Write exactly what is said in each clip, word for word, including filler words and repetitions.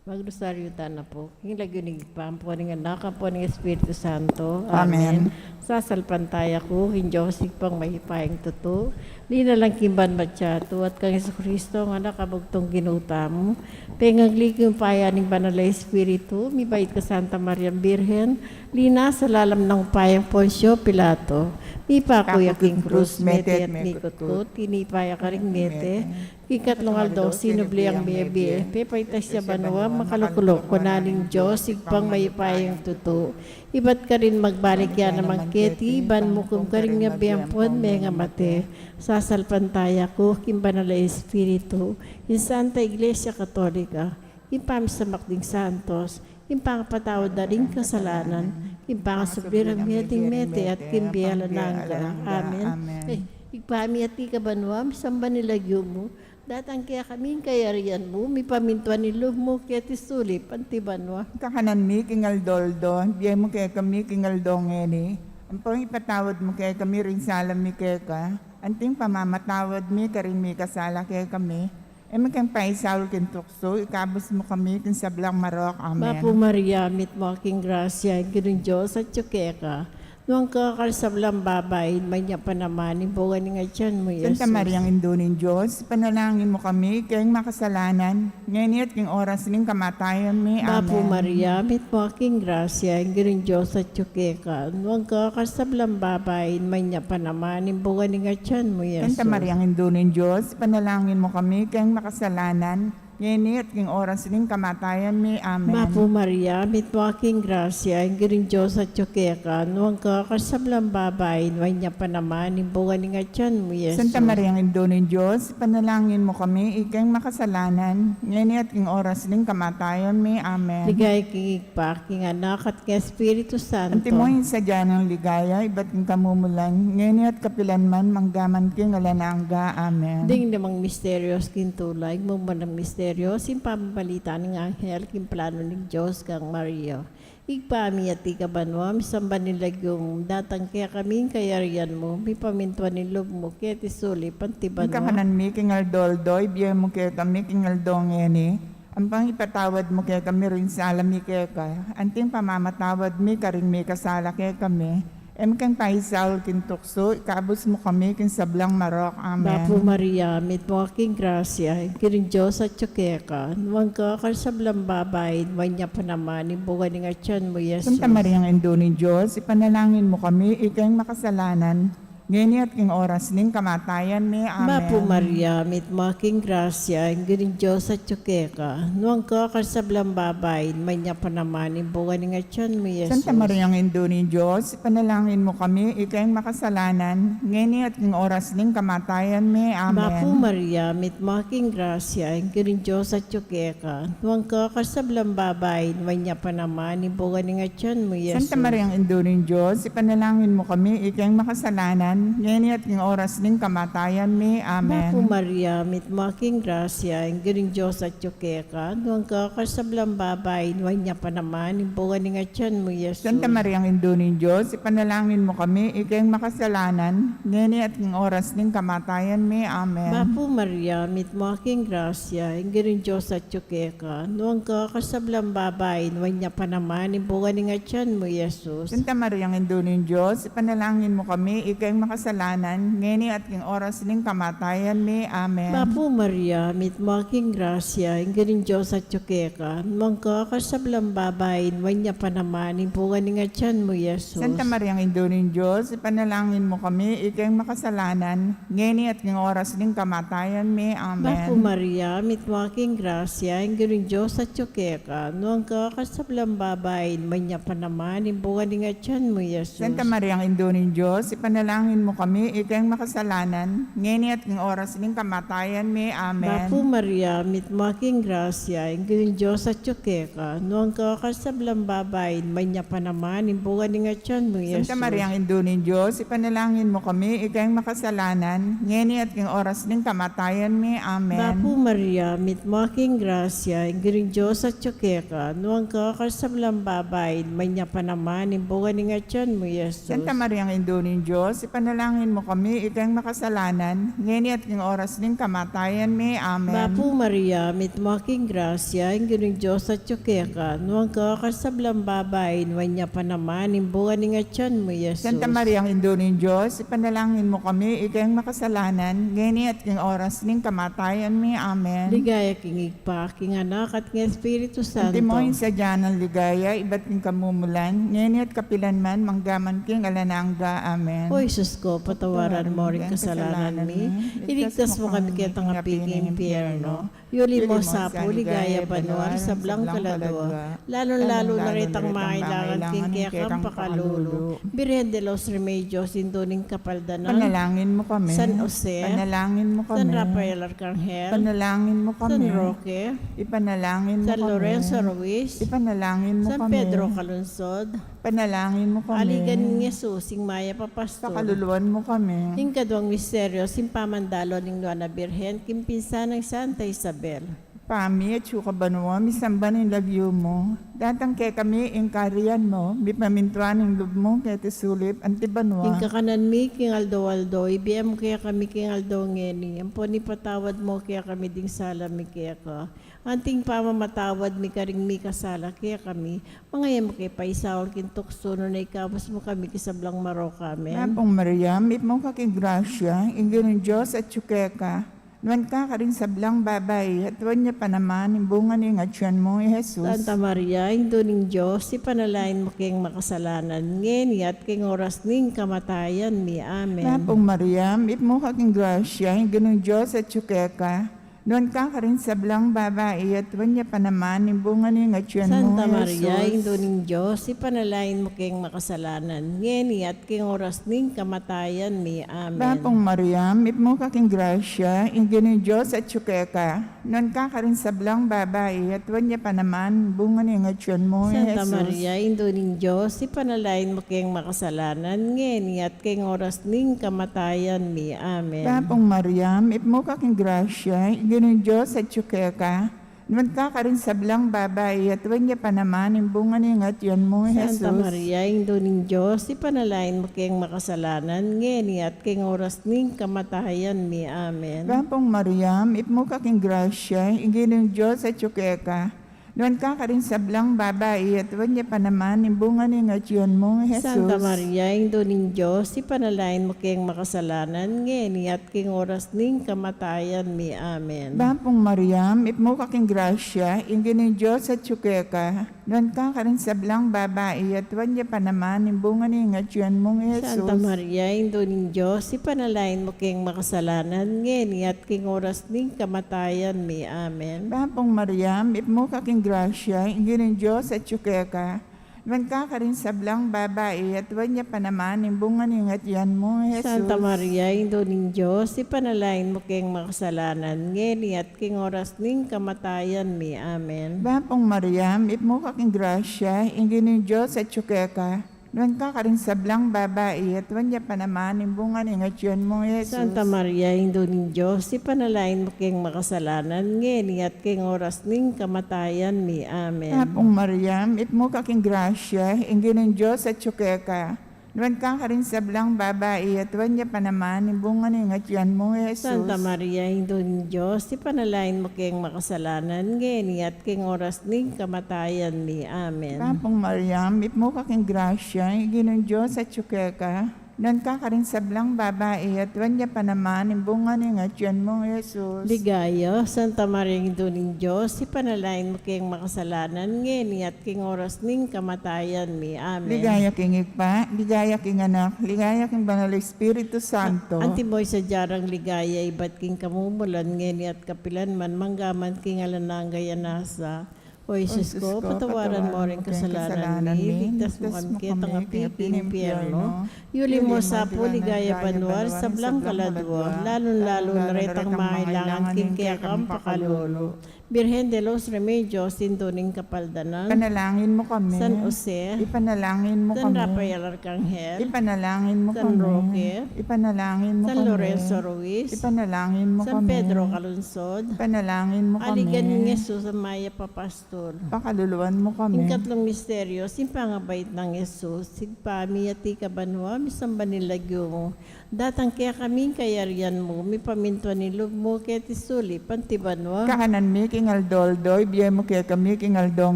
Magrosaryo tana pu. King lagyu ning Ibpa, ampo ning Anak, ampo ning Espiritu Santo. Amen. Amen. Sasalpantaya ku king Dios, Ibpang mayupayang tutu. Linalang king banua at yatu, at kang Jesucristo, a Anak a bugtung Ginu tamu. Pengagli king upaya ning Banal a Espiritu, mibait kang Santa Mariang Birhen, linasa lalam ning upayang Poncio Pilato. Mipaku ya king krus, mete at mikutkut, tinipa ya karing mete. King katlung aldo, sinubli yang mebie, pepaitas ya banua, makalukluk kanan ning Dios, Ibpang mayupayang tutu. Ibat karin magbalik ya naman keti, ban mukum karing mabie ampon mengamate. Sasalpantaya ku king Banal a Espiritu, king Santa Iglesia Katolika, king pamisamak ding santos, king pangapatawad da ring kasalanan, king pangasubli rang mie ding mete, at king bie alang angga. Amen. Amen. Eh, Ibpa mi atsu ka banua, misamban ya ing lagyu mu, datang kekami ing kayarian mu, mipamintuan ing lub mu keti sulip anti banua. Kakanan mi king aldo-aldo, ibie mu kekami king aldo ngeni. Ampon ipatawad mu kekami ring sala mi keka, anting pamamatawad mi karing mikasala kekami. E mu ke paisaul king tuksu, ikabus mu kami king sablang marok. Amen. Bapu Maria, mitmu ka king grasya, ing Ginung Dios atyu keka. Nuan ka karing sablang babai, at nuan ya pa naman ing bunga ning atyan mu, Jesus. Santa Mariang Indu ning Dios, ipanalangin mu kami, ikeng makasalanan, ngeni at king oras ning kamatayan mi. Bapu Amen. Maria, mitmu ka king grasya, ing Ginung Dios atyu keka. Nuan ka karing sablang babai, at nuan ya pa naman ing bunga ning atyan mu, Jesus. Santa Mariang Indu ning Dios, ipanalangin mu kami, ikeng makasalanan, ngeni at king oras ning kamatayan mi. Amen. Bapu Maria, mitmu ka king grasya, ing Ginung Dios atyu keka, nuan ka karing sablang babai, at nuan ya pa naman ing bunga ning atyan mu, Jesus. Santa Mariang Indu ning Dios, ipanalangin mu kami, ikeng makasalanan, ngeni at king oras ning kamatayan mi. Amen. Ligaya king Ibpa, king Anak, at king Espiritu Santo. Antimo ing sadya nang ligaya, ibat king kamumulan, ngeni at kapilan man, mangga man king alang angga. Amen. Ding namang misterios king tula, ing mumuna nang misterios, ing pamabalita ning anghel king plano ning Dios kang Maria. Ibpa mi atsu ka banua, misamban ya ing lagyu mu, datang kekami ing kayarian mu, mipamintuan ing lub mu keti sulip anti banua. Ing kakanan mi king aldo-aldo, ibie mu kekami king aldo ngeni. Ampon ipatawad mu kekami ring sala mi keka, anting pamamatawad mi karing mikasala kekami. E mu ke paisaul king tuksu, ikabus mu kami king sablang marok. Amen. Bapu Maria, mitmu ka king grasya, ing Ginung Dios atyu keka, nuan ka karing sablang babai, at nuan ya pa naman ing bunga ning atyan mu, Jesus. Santa Mariang Indu ning Dios, ipanalangin mu kami, ikeng makasalanan, ngeni at king oras ning kamatayan mi. Amen. Bapu Maria, mitmu ka king grasya, ing Ginung Dios atyu keka, nuan ka karing sablang babai, at nuan ya pa naman ing bunga ning atyan mu, Jesus. Santa Mariang Indu ning Dios, ipanalangin mu kami, ikeng makasalanan, ngeni at king oras ning kamatayan mi. Amen. Bapu Maria, mitmu ka king grasya, ing Ginung Dios atyu keka, nuan ka karing sablang babai, at nuan ya pa naman ing bunga ning atyan mu, Jesus. Santa Mariang Indu ning Dios, ipanalangin mu kami, ikeng makasalanan, ngeni at king oras ning kamatayan mi. Amen. Bapu Maria, mitmu ka king grasya, ing Ginung Dios atyu keka, nuan ka karing sablang babai, at nuan ya pa naman ing bunga ning atyan mu, Jesus. Santa Mariang Indu ning Dios, ipanalangin mu kami, ikeng makasalanan, ngeni at king oras ning kamatayan mi. Amen. Bapu Maria, mitmu ka king grasya, ing Ginung Dios atyu keka, nuan ka karing sablang babai, at nuan ya pa naman ing bunga ning atyan mu, Jesus. Santa Mariang Indu ning Dios, ipanalangin mu kami, ikeng makasalanan, ngeni at king oras ning kamatayan mi. Amen. Bapu Maria, mitmu ka king grasya, ing Ginung Dios atyu keka, nuan ka karing sablang babai, at nuan ya pa naman ing bunga ning atyan mu, Jesus. Santa Mariang Indu ning Dios, ipanalangin mu kami, ikeng makasalanan, ngeni at king oras ning kamatayan mi. Amen. Bapu Maria, mitmu ka king grasya, ing Ginung Dios atyu keka, nuan ka karing sablang babai, at nuan ya pa naman ing bunga ning atyan mu, Jesus. Santa Mariang Indu ning Dios, ipanalangin mu kami, ikeng makasalanan, ngeni at king oras ning kamatayan mi. Amen. Bapu Maria, mitmu ka king grasya, ing Ginung Dios atyu keka, nuan ka karing sablang babai, at nuan ya pa naman ing bunga ning atyan mu, Jesus. Santa Mariang Indu ning Dios, ipanalangin mu kami, ikeng makasalanan, ngeni at king oras ning kamatayan mi. Amen. Bapu Maria, mitmu ka king grasya, ing Ginung Dios atyu keka, nuan ka karing sablang babai, at nuan ya pa naman ing bunga ning atyan mu, Jesus. Santa Mariang Indu ning Dios, ipan- Panalangin mu kami, ikeng makasalanan, ngeni at king oras ning kamatayan mi. Amen. Bapu Maria, mitmu ka king grasya, ing Ginung Dios atyu keka, nuan ka karing sablang babai, nuan ya pa naman ing bunga ning atyan mu, Jesus. Santa Maria, Indu ning Dios, ipanalangin mu kami, ikeng makasalanan, ngeni at king oras ning kamatayan mi. Amen. Ligaya king Ibpa, king Anak, at king Espiritu Santo. Antimo ing sadya nang ligaya, ibat king kamumulan, ngeni at kapilan man, manggaman king alang angga. Amen. O Jesus ko, patawaran mu ring kasalanan mi, iligtas mu kami ketang api king impyerno, yuli mu sa pu king ligaya banua ring sablang kaladua, lalung-lalu na retang mangailangan king kekang pakalulu. Birhen de los Remedios, Indu ning Kapaldanan. Panalangin mu kami. San Jose. Panalangin mu kami. San Rafael Arcangel. Panalangin mu kami. San Roque. Ipanalangin mu kami. San Lorenzo Ruiz. Ipanalangin mu kami. San Pedro Calungsod. Panalangin mu kami. Aligan ning Jesus, ing mayap a pastor. Pakaluluan mu kami. Ing kaduang misteryo, ing pamandalo ning Nuan a Birhen king pinsan nang Santa Isabel. Ibpa mi, atsu ka banua, misamban ing lagyu mu. Datang kekami ing kayarian mu, mipamintuan ing lub mu keti sulip anti banua. Ing kakanan mi king aldo-aldo, ibie mu kekami king aldo ngeni, ampon ipatawad mu kekami ding sala mi keka, anti ing pamamatawad mi karing mikasala kekami. Manga e mu ke paisaul king tuksu, nune ikabus mu kami king sablang marok. Amen. Bapu Maria, mitmu ka king grasya, ing Ginung Dios atyu keka. Nuan ka karing sablang babai, at nuan ya pa naman ing bunga ning atyan mu, i Jesus. Santa Maria, Indu ning Dios, ipanalangin mu keng makasalanan, ngeni at king oras ning kamatayan mi. Amen. Bapu Maria, mitmu ka king grasya, ing Ginung Dios atyu keka. Nuan ka karing sablang babai, at nuan ya pa naman ing bunga ning atyan mu, Santa Maria, Jesus. Indu ning Dios, ipanalangin mu keng makasalanan, ngeni at king oras ning kamatayan mi. Amen. Bapu Maria, mitmu ka king grasya, ing Ginung Dios atyu keka. Nuan ka karing sablang babai, at nuan ya pa naman bunga ning atyan mu, Santa Jesus. Maria, Indu ning Dios, ipanalangin mu keng makasalanan, ngeni at king oras ning kamatayan mi. Amen. Bapu Maria, mitmu ka king grasya, ing Ginung Dios atyu keka. Nuan ka karing sablang babai, at nuan ya pa naman ing bunga ning atyan mu, Santa Jesus. Maria, Indu ning Dios, ipanalangin mu keng makasalanan, ngeni at king oras ning kamatayan mi. Amen. Bapu Maria, mitmu ka king grasya, ing Ginung Dios atyu keka. Nuan ka karing sablang babai, at nuan ya pa naman ing bunga ning atyan mu, Jesus. Santa Maria, Indu ning Dios, ipanalangin mu keng makasalanan, ngeni at king oras ning kamatayan mi. Amen. Bapu Maria, mitmu ka king grasya, ing Ginung Dios atyu keka. Nuan ka karing sablang babai, at nuan ya pa naman ing bunga ning atyan mu, Jesus. Santa Maria, Indu ning Dios, ipanalangin mu keng makasalanan, ngeni at king oras ning kamatayan mi. Amen. Bapu Maria, mitmu ka king grasya, ing Ginung Dios atyu keka. Nuan ka karing sablang babai, at nuan ya pa naman ing bunga ning atyan mu, Jesus. Santa Maria, Indu ning Dios, ipanalangin mu keng makasalanan, ngeni at king oras ning kamatayan mi. Amen. Bapu Maria, mitmu ka king grasya, ing Ginung Dios atyu keka. Nuan ka karing sablang babai, at nuan ya pa naman ing bunga ning atyan mu, Jesus. Santa Maria, Indu ning Dios, ipanalangin mu keng makasalanan, ngeni at king oras ning kamatayan mi. Amen. Bapu Maria, mitmu ka king grasya, ing Ginung Dios atyu keka. Nuan ka karing sablang babai, at nuan ya pa naman ing bunga ning atyan mu, Jesus. Santa Maria, Indu ning Dios, ipanalangin mu keng makasalanan, ngeni at king oras ning kamatayan mi. Amen. Bapu Maria, mitmu ka king grasya, ing Ginung Dios atyu keka. Nuan ka karing sablang babai, at nuan ya pa naman ing bunga ning atyan mu, Jesus. Ligaya, Santa Maria, Indu ning Dios, ipanalangin mu keng makasalanan, ngeni at king oras ning kamatayan mi. Amen. Ligaya king Ibpa, ligaya king Anak, ligaya king Banal Espiritu Santo. Antimo ing sadya nang ligaya, ibat king kamumulan, ngeni at kapilan man, manggaman king alang angga. Amen. O Jesus ko, patawaran mu ring kasalanan mi, iligtas mu kami ketang api king impyerno, yuli mu sa pu king ligaya banua ring sablang kaladua, lalung-lalu na retang mangailangan king kekang pakalulu. Birhen de los Remedios, Indu ning Kapaldanan. Ipanalangin mo kami. San Jose. Ipanalangin mo San kami. Rafael Arcangel. Ipanalangin mo San kami. Roque. Ipanalangin mo San kami. Lorenzo Ruiz. Ipanalangin mo San kami. Pedro Calungsod. Ipanalangin mo kami. Aligan ning Jesus a mayap a pastor. Pakaluluan mo kami. Ing katlung misteryo, ing pangabait nang Jesus. Ibpa mi, atiu ka banua, misamban ing lagyu mu. Datang kekami ing kayarian mu, mipamintuan ing lub mu keti sulip anti banua. Kakanan mi king aldo-aldo, ibie mu kekami king aldo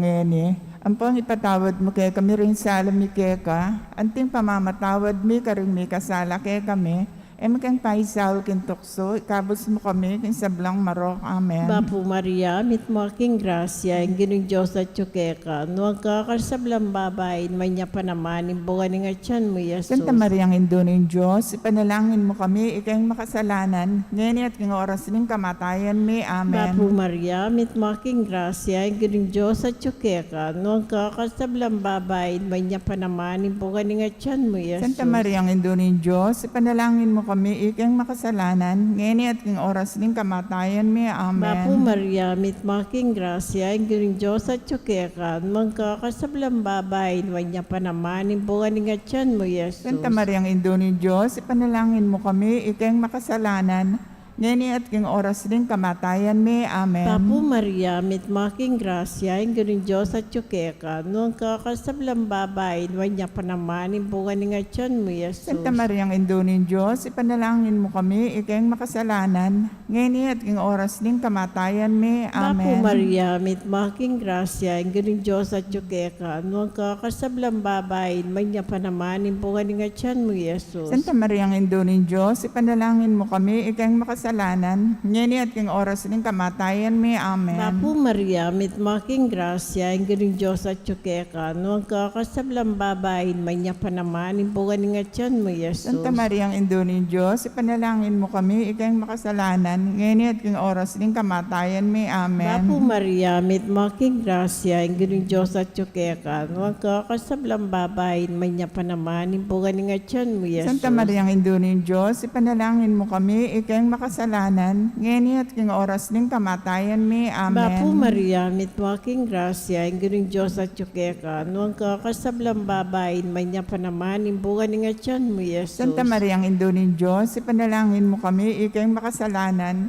ngeni. Ampon ipatawad mu kekami ring sala mi keka, anti ing pamamatawad mi karing mikasala kekami. E mu ke paisaul king tuksu, ikabus mu kami king sablang marok. Amen. Bapu Maria, mitmu ka king grasya, ing Ginung Dios atyu keka, nuan ka karing sablang babai, nuan ya pa naman ing bunga ning atian mu, Jesus. Santa Mariang Indu ning Dios, ipanalangin mu kami ikeng makasalanan, ngeni at king oras ning kamatayan mi. Amen. Bapu Maria, mitmu ka king grasya, ing Ginung Dios atyu keka, nuan ka karing sablang babai, nuan ya pa naman ing bunga ning atian mu, Jesus. Santa Mariang Indu ning Dios, ipanalangin mu kami ikeng makasalanan, ngeni at king oras ning kamatayan mi. Amen. Bapu Maria, mitmu ka king grasya, ing Ginung Dios atyu keka, nuan ka karing sablang babai, nuan ya pa naman ing bunga ning atian mu, Jesus. Santa Mariang Indu ning Dios, ipanalangin mu kami ikeng makasalanan, ngeni at king oras ning kamatayan mi. Amen. Bapu Maria, mitmu ka king grasya, ing Ginung Dios atyu keka, nuan ka karing sablang babai, nuan ya pa naman ing bunga ning atian mu, Jesus. Santa Mariang Indu ning Dios, ipanalangin mu kami ikeng makasalanan, ngeni at king oras ning kamatayan mi. Amen. Bapu Maria, mitmu ka king grasya, ing Ginung Dios atyu keka, nuan ka karing sablang babai, nuan ya pa naman ing bunga ning atian mu, Jesus. Santa Mariang Indu ning Dios, ipanalangin mu kami ikeng makasalanan, ngeni at king oras ning kamatayan mi. Amen. Bapu Maria, mitmu ka king grasya, ing Ginung Dios atyu keka, nuan ka karing sablang babai, nuan ya pa naman ing bunga ning atian mu, Jesus. Santa Mariang Indu ning Dios, ipanalangin mu kami ikeng makasalanan, ngeni at king oras ning kamatayan mi. Amen. Bapu Maria, mitmu ka king grasya, ing Ginung Dios atyu keka, nuan ka karing sablang babai, nuan ya pa naman ing bunga ning atian mu, Jesus. Santa Mariang Indu ning Dios, ipanalangin mu kami ikeng makasalanan, ngeni at king oras ning kamatayan mi. Amen. Bapu Maria, mitmu ka king grasya, ing Ginung Dios atyu keka, nuan ka karing sablang babai, nuan ya pa naman ing bunga ning atian mu, Jesus. Santa Mariang Indu ning Dios, ipanalangin mu kami ikeng makasalanan,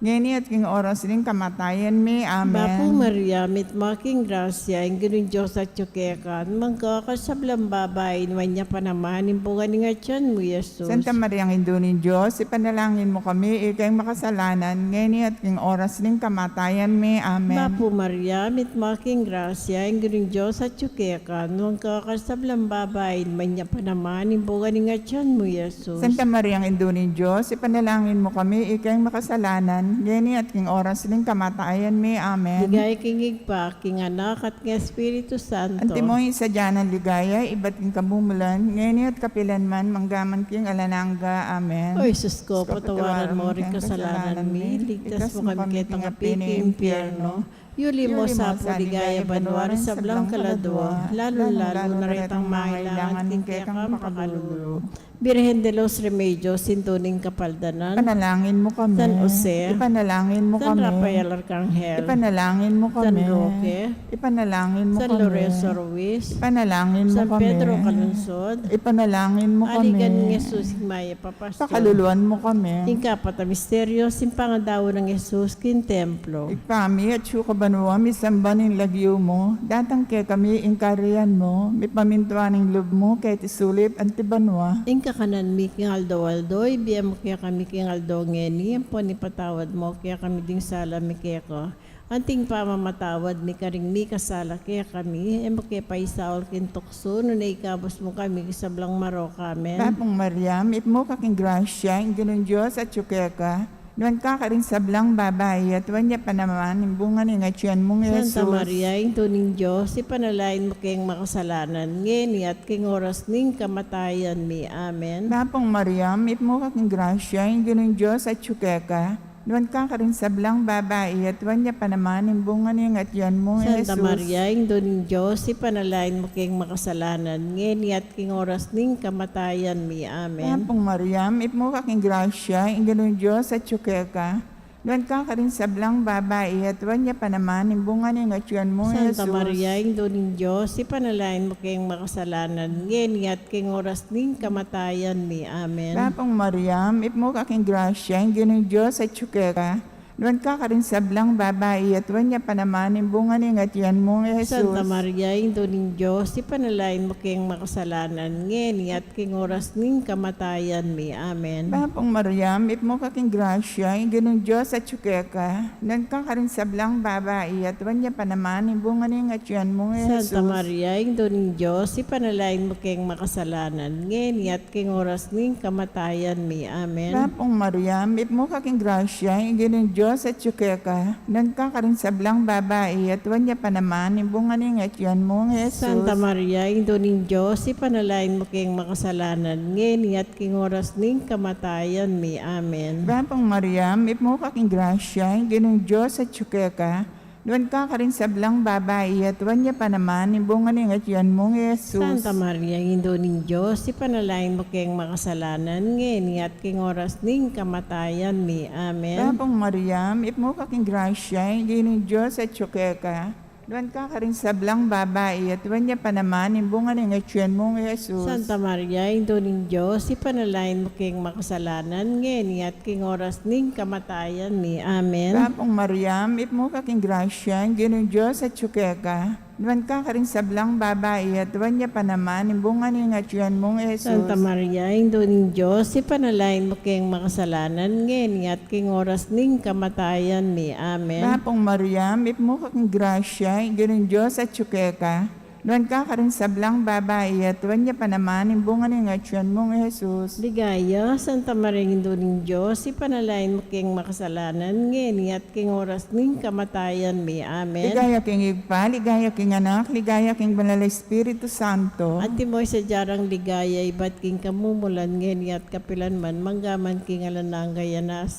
ngeni at king oras ning kamatayan mi. Amen. Bapu Maria, mitmu ka king grasya, ing Ginung Dios atyu keka, nuan ka karing sablang babai, nuan ya pa naman ing bunga ning atian mu, Jesus. Santa Mariang Indu ning Dios, ipanalangin mu kami ikeng makasalanan, ngeni at king oras ning kamatayan mi. Amen. Bapu Maria, mitmu ka king grasya, ing Ginung Dios atyu keka, nuan ka karing sablang babai, nuan ya pa naman ing bunga ning atian mu, Jesus. Santa Mariang Indu ning Dios, ipanalangin mu kami ikeng makasalanan, ngeni at king oras ning kamatayan mi. Amen. Ligaya king Ibpa, king Anak, at king Espiritu Santo. Antimo ing sadya nang ligaya, ibat king kamumulan, ngeni at kapilan man, mangga man king alang angga. Amen. O Jesus ko, patawaran mo ring kasalanan mi, ligtas mo kami keng api ning impyerno. Yuli mo sa pu king ligaya banua ring sablang kaladua, lalung-lalu na retang mangailangan king kekang pakalulu. Birhen de los Remedios, Indu ning Kapaldanan. Ipanalangin mu kami. San Jose. Ipanalangin mu kami. San Rafael Arcangel. Ipanalangin mu kami. San Roque. Ipanalangin mu kami. San Lorenzo Ruiz. Ipanalangin mu kami. San Pedro Calungsod. Ipanalangin mu kami. Aligan ning Jesus ing mayap a pastor. Pakaluluan mu kami. Ing kapat a misteryo, ing pangadaun nang Jesus king templo. Ibpa mi, atsu ka banua, misamban ing lagyu mu, datang kekami ing kayarian mu, mipamintuan ing lub mu keti sulip anti banua. Ing kakanan mi king aldo-aldo, ibie mu kekami king aldo ngeni, ampon ipatawad mu kekami ding sala mi keka, anti ing pamamatawad mi karing mikasala kekami, e mu ke paisaul king tuksu, nune ikabus mu kami king sablang marok. Amen. Bapu Maria, mitmu ka king grasya, ing Ginung Dios atyu keka, nuan ka karing sablang babai, at nuan ya pa naman ing bunga ning atian mung Jesus. Santa Maria, Indu ning Dios, ipanalangin mu keng makasalanan, ngeni at king oras ning kamatayan mi. Amen. Bapu Maria, mitmu ka king grasya, ing Ginung Dios atyu keka, nuan ka karing sablang babai, at nuan ya pa naman ing bunga ning atian mung Jesus. Santa Maria, Indu ning Dios, ipanalangin mu keng makasalanan, ngeni at king oras ning kamatayan mi. Amen. Bapu Maria, mitmu ka king grasya, ing Ginung Dios atyu keka, Nuan ka karing sablang babai, at nuan ya pa naman ing bunga ning atian mu, Santa Jesus. Maria, Indu ning Dios, ipanalangin mu keng makasalanan, ngeni at keng oras ning kamatayan mi. Amen. Bapung Maria, mitmu ka king grasya, ing Ginung Dios atyu keka. Nuan ka karing sablang babai, at nuan ya pa naman ing bunga ning atian mu, Jesus. Santa Maria, Indu ning Dios, ipanalangin mu keng makasalanan, ngeni at king oras ning kamatayan mi. Amen. Bapung Maria, mitmu ka king grasya, ing Ginung Dios atyu keka. Nuan ka karing sablang babai, at nuan ya pa naman ing bunga ning atian mu, Jesus. Santa Maria, Indu ning Dios, ipanalangin mu keng makasalanan, ngeni at king oras ning kamatayan mi. Amen. Bapung Maria, mitmu ka king grasya, ing Ginung Dios atyu keka. Nuan ka karing sablang babai, at nuan ya pa naman ing bunga ning atian mu, Jesus. Santa Maria, Indu ning Dios, ipanalangin mu keng makasalanan, ngeni at king oras ning kamatayan mi. Amen. Bapung Maria, mitmu ka king grasya, ing Ginung Dios atyu keka. Nuan ka karing sablang babai, at nuan ya pa naman ing bunga ning atian mu, Jesus. Santa Maria, Indu ning Dios, ipanalangin mu keng makasalanan, ngeni at king oras ning kamatayan mi. Amen. Bapung Maria, mitmu ka king grasya, ing Ginung Dios atyu keka. Nuan ka karing sablang babai, at nuan ya pa naman ing bunga ning atian mu, Jesus. Santa Maria, Indu ning Dios, ipanalangin mu keng makasalanan, ngeni at king oras ning kamatayan mi. Amen. Bapung Maria, mitmu ka king grasya, ing Ginung Dios atyu keka. Nuan ka karing sablang babai, at nuan ya pa naman ing bunga ning atian mu, Jesus. Santa Maria, Indu ning Dios, ipanalangin mu keng makasalanan, ngeni at king oras ning kamatayan mi. Amen. Bapung Maria, mitmu ka king grasya, ing Ginung Dios atyu keka. Nuan ka karing sablang babai, at nuan ya pa naman ing bunga ning atian mu, Jesus. Ligaya, Santa Maria, Indu ning Dios, ipanalangin mu keng makasalanan, ngeni at king oras ning kamatayan mi. Amen. Ligaya king Ibpa, ligaya king Anak, ligaya king Banal a Espiritu Santo. Antimo ing sadya rang ligaya ibat king kamumulan, ngeni at kapilan man, mangga man king alang angga. Amen.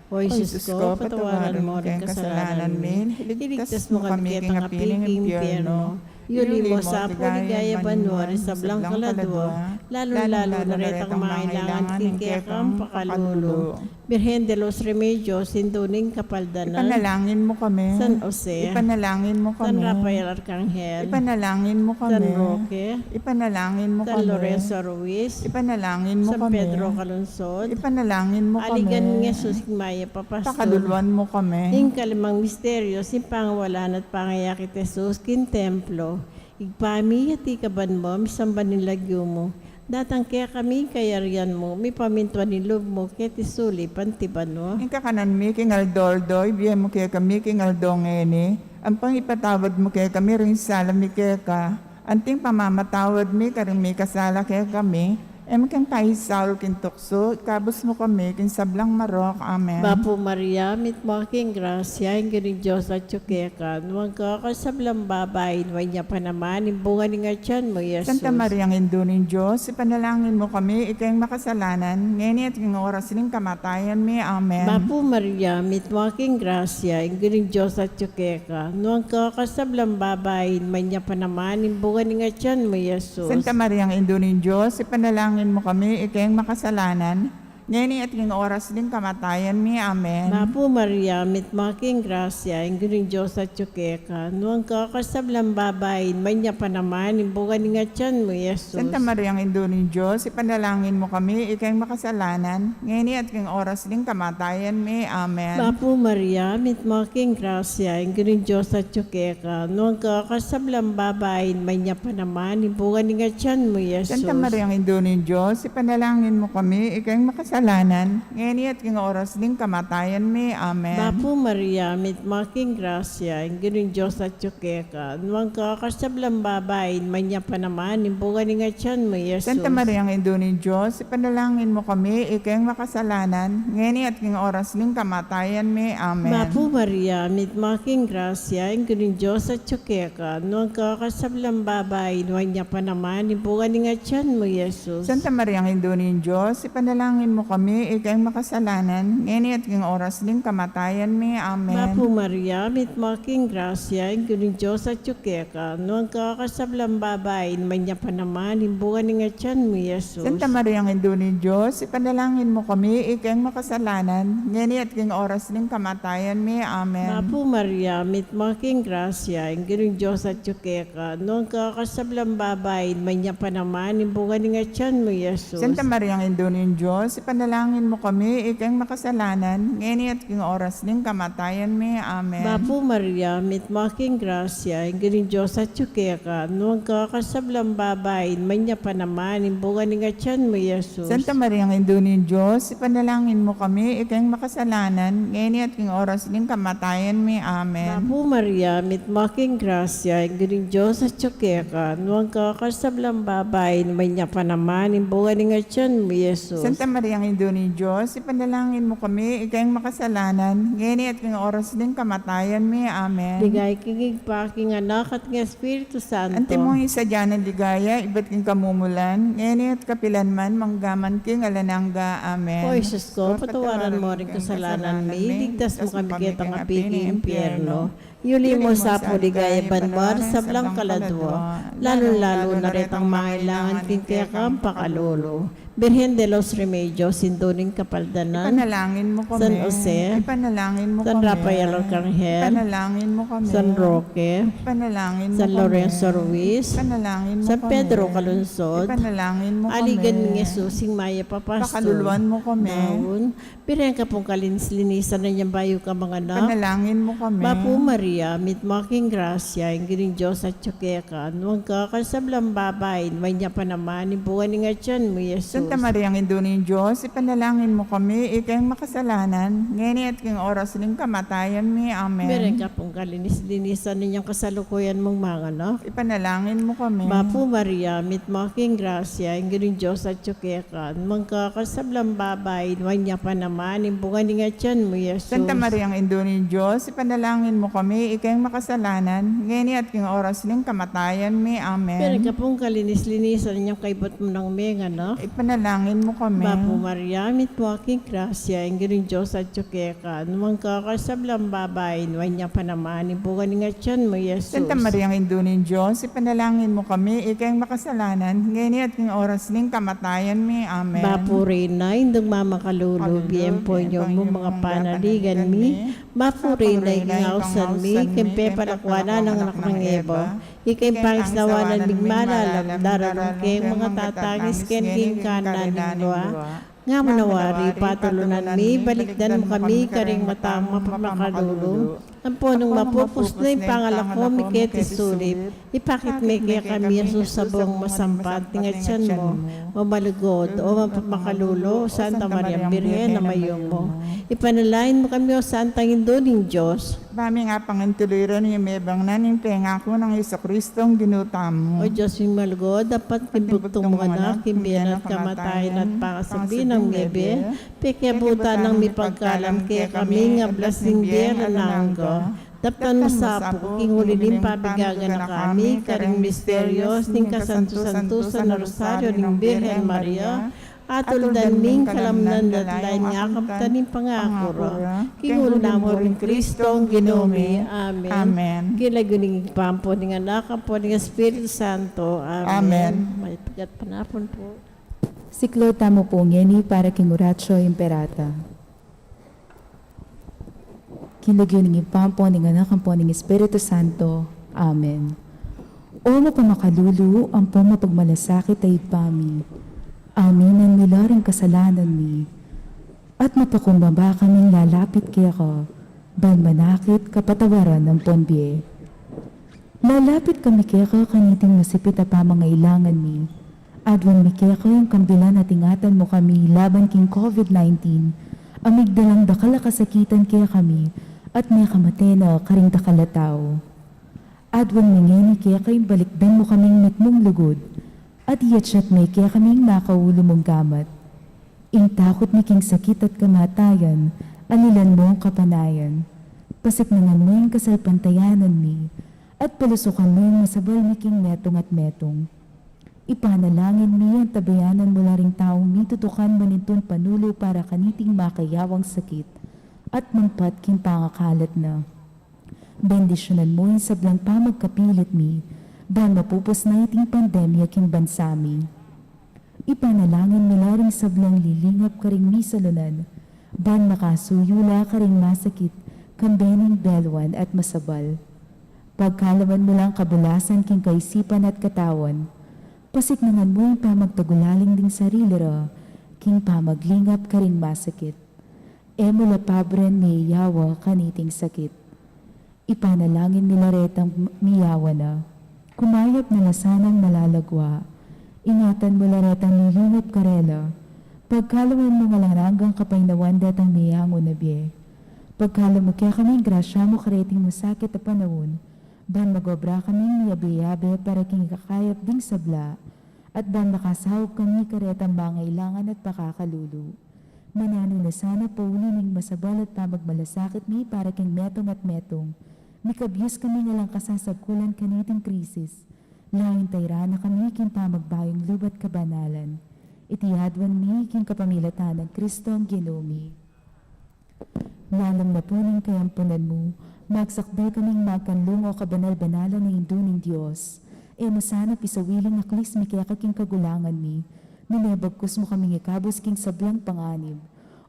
O Jesus ko, patawaran mu ring kasalanan mi, iligtas mu kami king api ning impyerno. Iuli mu sa pu king ligaya banua ring sablang kaladua, lalung-lalu na retang mangailangan king kekang pakalulu. Birhen de los Remedios, Indu ning Kapaldanan. Ipanalangin mu kami. San Jose. Ipanalangin mu kami. San Rafael Arcangel. Ipanalangin mu kami. San Roque. Ipanalangin mu kami. San Lorenzo Ruiz. Ipanalangin mu kami. San Pedro Calungsod. Ipanalangin mu kami. Aligan ning Jesus king mayap a pastul. Pakaluluan mu kami. Ing kalimang misteryo, ing pangawalan at pangayakit Jesus king templo. Ibpa mi, atiu ka banua, misamban ing lagyu mu. Datang kekami ing kayarian mu, mipamintuan ing lub mu, keti sulip anti banua. Ing kakanan mi king aldo-aldo, ibie mu kekami king aldo ngeni. Ampon ipatawad mu kekami ring sala mi keka, anti ing pamamatawad mi karing mikasala kekami. E mu ke paisaul king tuksu, ikabus mu kami king sablang marok. Amen. Bapu Maria, mitmu ka king grasya, ing Ginung Dios atyu keka. Nuan ka karing sablang babai, nuan ya pa naman ing bunga ning atian mu, Jesus. Santa Maria, Indu ning Dios, ipanalangin mu kami ikeng makasalanan, ngeni at king oras ning kamatayan mi. Amen. Bapu Maria, mitmu ka king grasya, ing Ginung Dios atyu keka. Nuan ka karing sablang babai, nuan ya pa naman ing bunga ning atian mu, Jesus. Santa Maria, Indu ning Dios, ipanalangin mu kami ikeng makasalanan, ngeni at king oras ning kamatayan mi. Amen. Bapu Maria, mitmu ka king grasya, ing Ginung Dios atyu keka. Nuan ka karing sablang babai, nuan ya pa naman ing bunga ning atian mu, Jesus. Santa Maria, Indu ning Dios, ipanalangin mu kami ikeng makasalanan, ngeni at king oras ning kamatayan mi. Amen. Bapu Maria, mitmu ka king grasya, ing Ginung Dios atyu keka. Nuan ka karing sablang babai, nuan ya pa naman ing bunga ning atian mu, Jesus. Santa Maria, Indu ning Dios, ipanalangin mu kami ikeng makasalanan, ngeni at king oras ning kamatayan mi. Amen. Bapu Maria, mitmu ka king grasya, ing Ginung Dios atyu keka. Nuan ka karing sablang babai, nuan ya pa naman ing bunga ning atian mu, Jesus. Santa Maria, Indu ning Dios, ipanalangin mu kami ikeng makasalanan, ngeni at king oras ning kamatayan mi. Amen. Bapu Maria, mitmu ka king grasya, ing Ginung Dios atyu keka. Nuan ka karing sablang babai, nuan ya pa naman ing bunga ning atian mu, Jesus. Santa Maria, Indu ning Dios, ipanalangin mu kami ikeng makasalanan, ngeni at king oras ning kamatayan mi. Amen. Bapu Maria, mitmu ka king grasya, ing Ginung Dios atyu keka, nuan ka karing sablang babai, at nuan ya pa naman ing bunga ning atyan mu, Jesus. Santa Maria, Indu ning Dios, ipanalangin mu kami ikeng makasalanan, ngeni at king oras ning kamatayan mi. Amen. Bapu Maria, mitmu ka king grasya, ing Ginung Dios atyu keka, nuan ka karing sablang babai, at nuan ya pa naman ing bunga ning atyan mu, Jesus. Santa Maria, Indu ning Dios, ipanalangin mu kami ikeng makasalanan, ngeni at king oras ning kamatayan mi. Amen. Bapu Maria, mitmu ka king grasya, ing Ginung Dios atyu keka, nuan ka karing sablang babai, at nuan ya pa naman ing bunga ning atyan mu, Jesus. Santa Maria, Indu ning Dios, ipanalangin mu kami ikeng makasalanan, ngeni at king oras ning kamatayan mi. Amen. Bapu Maria, mitmu ka king grasya, ing Ginung Dios atyu keka, nuan ka karing sablang babai, at nuan ya pa naman ing bunga ning atyan mu, Jesus. Santa Maria, Indu ning Dios, ipanalangin mu kami ikeng makasalanan, ngeni at king oras ning kamatayan mi. Amen. Ligaya king Ibpa, king Anak, at king Espiritu Santo. Antimo ing sadya nang ligaya ibat king kamumulan, ngeni at kapilan man, mangga man king alang angga. Amen. O Jesus ko, patawaran mu ring kasalanan mi, ligtas mu kami keta king api ning impyerno. Yuli mu sa pu king ligaya banua ring sablang kaladua, lalung-lalu na retang mangailangan king kekang pakalulu. Birhen de los Remedios, Indu ning Kapaldanan, ipanalangin mu kami. San Jose, ipanalangin mu kami. San Rafael Arcangel, ipanalangin mu kami. San Roque, ipanalangin mu kami. San Lorenzo Ruiz, ipanalangin mu kami. San Pedro Calungsod, ipanalangin mu kami. Aligan ming Jesus, ing mayap a pastor, pakaluluan mu kami. Daun, Birhen ka pung kalinis-linisan nang bayu kang manganak. Ipanalangin mu kami. Bapu Maria, mitmu ka king grasya, ing Ginung Dios atyu keka, nuan ka karing sablang babai, at nuan ya pa naman ing bunga ning atyan mu, Jesus. Santa Maria, Indu ning Dios, ipanalangin mu kami ikeng makasalanan, ngeni at king oras ning kamatayan mi. Amen. Birhen ka pung kalinis-linisan nang kasalukuyan mung manganak. Ipanalangin mu kami. Bapu Maria, mitmu ka king grasya, ing Ginung Dios atyu keka, nuan ka karing sablang babai, at nuan ya pa naman ing bunga ning atyan mu, Jesus. Santa Maria, Indu ning Dios, ipanalangin mu kami ikeng makasalanan, ngeni at king oras ning kamatayan mi. Amen. Birhen ka pung kalinis-linisan nang kaybat mu nang menganak. Ipanalangin mu kami. Bapu Maria, mitmu ka king grasya, ing Ginung Dios atyu keka, nuan ka karing sablang babai, at nuan ya pa naman ing bunga ning atyan mu, Jesus. Santa Maria, Indu ning Dios, ipanalangin mu kami ikeng makasalanan, ngeni at king oras ning kamatayan mi. Amen. Bapu Reyna, Indung mamakalulu, kalulu, bie ing punyung mu, manggapan king panaligan mi. Bapu Reyna, ing ausan mi, king pepalakuan nang anak nang Eva, ika ing pangisnawan ming malalam, daralan keng mangatangis keni king kanan ning lua. Nga manawari, patulunan mi, balikdan mu kami karing mata mung mapamakalulu, ampon nung mapupus na ing pangalako mi keti sulip, ipakit me kekami i Jesus a bungang masampat ning atyan mu, o malugud, o mapamakalulu, Santa Maria Birhen a mayumu. Ipanalangin mu kami, O Santang Indu ning Dios. Ba ming apangintuluy ring mebang na ning pengaku nang Jesucristong Ginu tamu. O Dios ming malugud, apat king bugtung mung anak, king bie na at kamatayan na at pangasubli nang mebie, pekiabutan nang mipagkalam kekami ing ablas ning bie alang angga. Daptan mu sa pu king uli ning pabigaganaka mi karing misterios ning kasantu-santusan a Rosario ning Birhen Maria, atuldan mi ing kalamnan da at lain ing akamtan ning pangaku ra, king uli na murin Cristong Ginu mi. Amen. Amen. King lagyu ning Ibpa, ampo ning Anak, ampo ning Espiritu Santo. Amen. Amen. Mayap a panapun pu. Siklaud tamu pu ngeni para king Oratio Imperata. King lagyu ning Ibpa, ampo ning Anak, ampo ning Espiritu Santo. Amen. O mapamakalulu, ampo mapagmalasakit a Ibpa mi, aminan mi la ring kasalanan mi, at mapakumbaba kaming lalapit keka, ban manakit kapatawaran ampon bie. Lalapit kami keka kaniting masipit a pamangailangan mi. Aduan mi keka ing kambilan at ingatan mu kami laban king COVID nineteen, a migdalang dakal a kasakitan kekami, at mekamate na karing dakal a tau. Aduan mi ngeni keka ing balikdan mu kaming mitmung lugud, at iatsat me kekami ing makaulu mung gamat. Ing takut mi king sakit at kamatayan, alilan mu ing kapanayan. Pasiknangan mu ing kasalpantayanan mi, at palusukan mu ing masabal mi king metung at metung. Ipanalangin mi, antabayanan mu la ring taung mitutukan manintun panulu para kaniting makayawang sakit at mangpat king pangakalat na. Bendisyunan mu ing sablang pamagkapilit mi, ban mapupus na iting pandemya king bansa mi. Ipanalangin mi la ring sablang lilingap karing misalunan, ban makasuyu la karing masakit, kambe ning belwan at masabal. Pagkaluban mu lang kabulasan king kaisipan at katawan, pasiknangan mu ing pamagtagulaling ding sarili ra, king pamaglingap karing masakit. E mu la pabren miyawa kaniting sakit. Ipanalangin mi la retang miyawa na. Kumayap na la sanang malalagwa. Ingatan mu la retang lilingap karela. Pagkaluban mu ngan alang anggang kapaynawan detang meyangu na bie. Pagkalub mu kekami ing grasya mu kareting masakit a panaun, ban mag-obra kaming miyabe-yabe para king ikakayap ding sabla, at ban makasaup kami karetang mangailangan at pakakalulu. Mananu na sana pauli ning masabal at pamagmalasakit mi para king metung at metung, mikabyus kami ngan alang kasasagkulan kaniting krisis. Lain tayran na kami king pamagbayung lub at kabanalan. Iti aduan mi king kapamilatan nang Kristong Ginu mi. Lalam na pu ning kayampunan mu, magsakdal kaming magkanlung, o kabanal-banalan a Indu ning Dios. E mu sana pisawiling aklis mi keka king kagulangan mi, nune bagkus mu kaming ikabus king sablang panganib,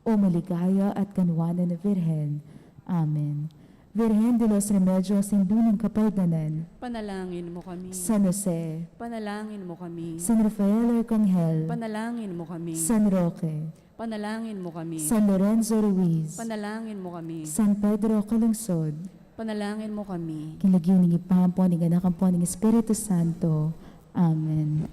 o maligaya at kanwanan a Virgen. Amen. Virgen de los Remedios, Indu ning Kapaldanan, panalangin mu kami. San Jose, panalangin mu kami. San Rafael Arkanghel, panalangin mu kami. San Roque, panalangin mu kami. San Lorenzo Ruiz, panalangin mu kami. San Pedro Calungsod, panalangin mu kami. King lagyu ning Ibpa, ampo ning Anak, ampo ning Espiritu Santo. Amen.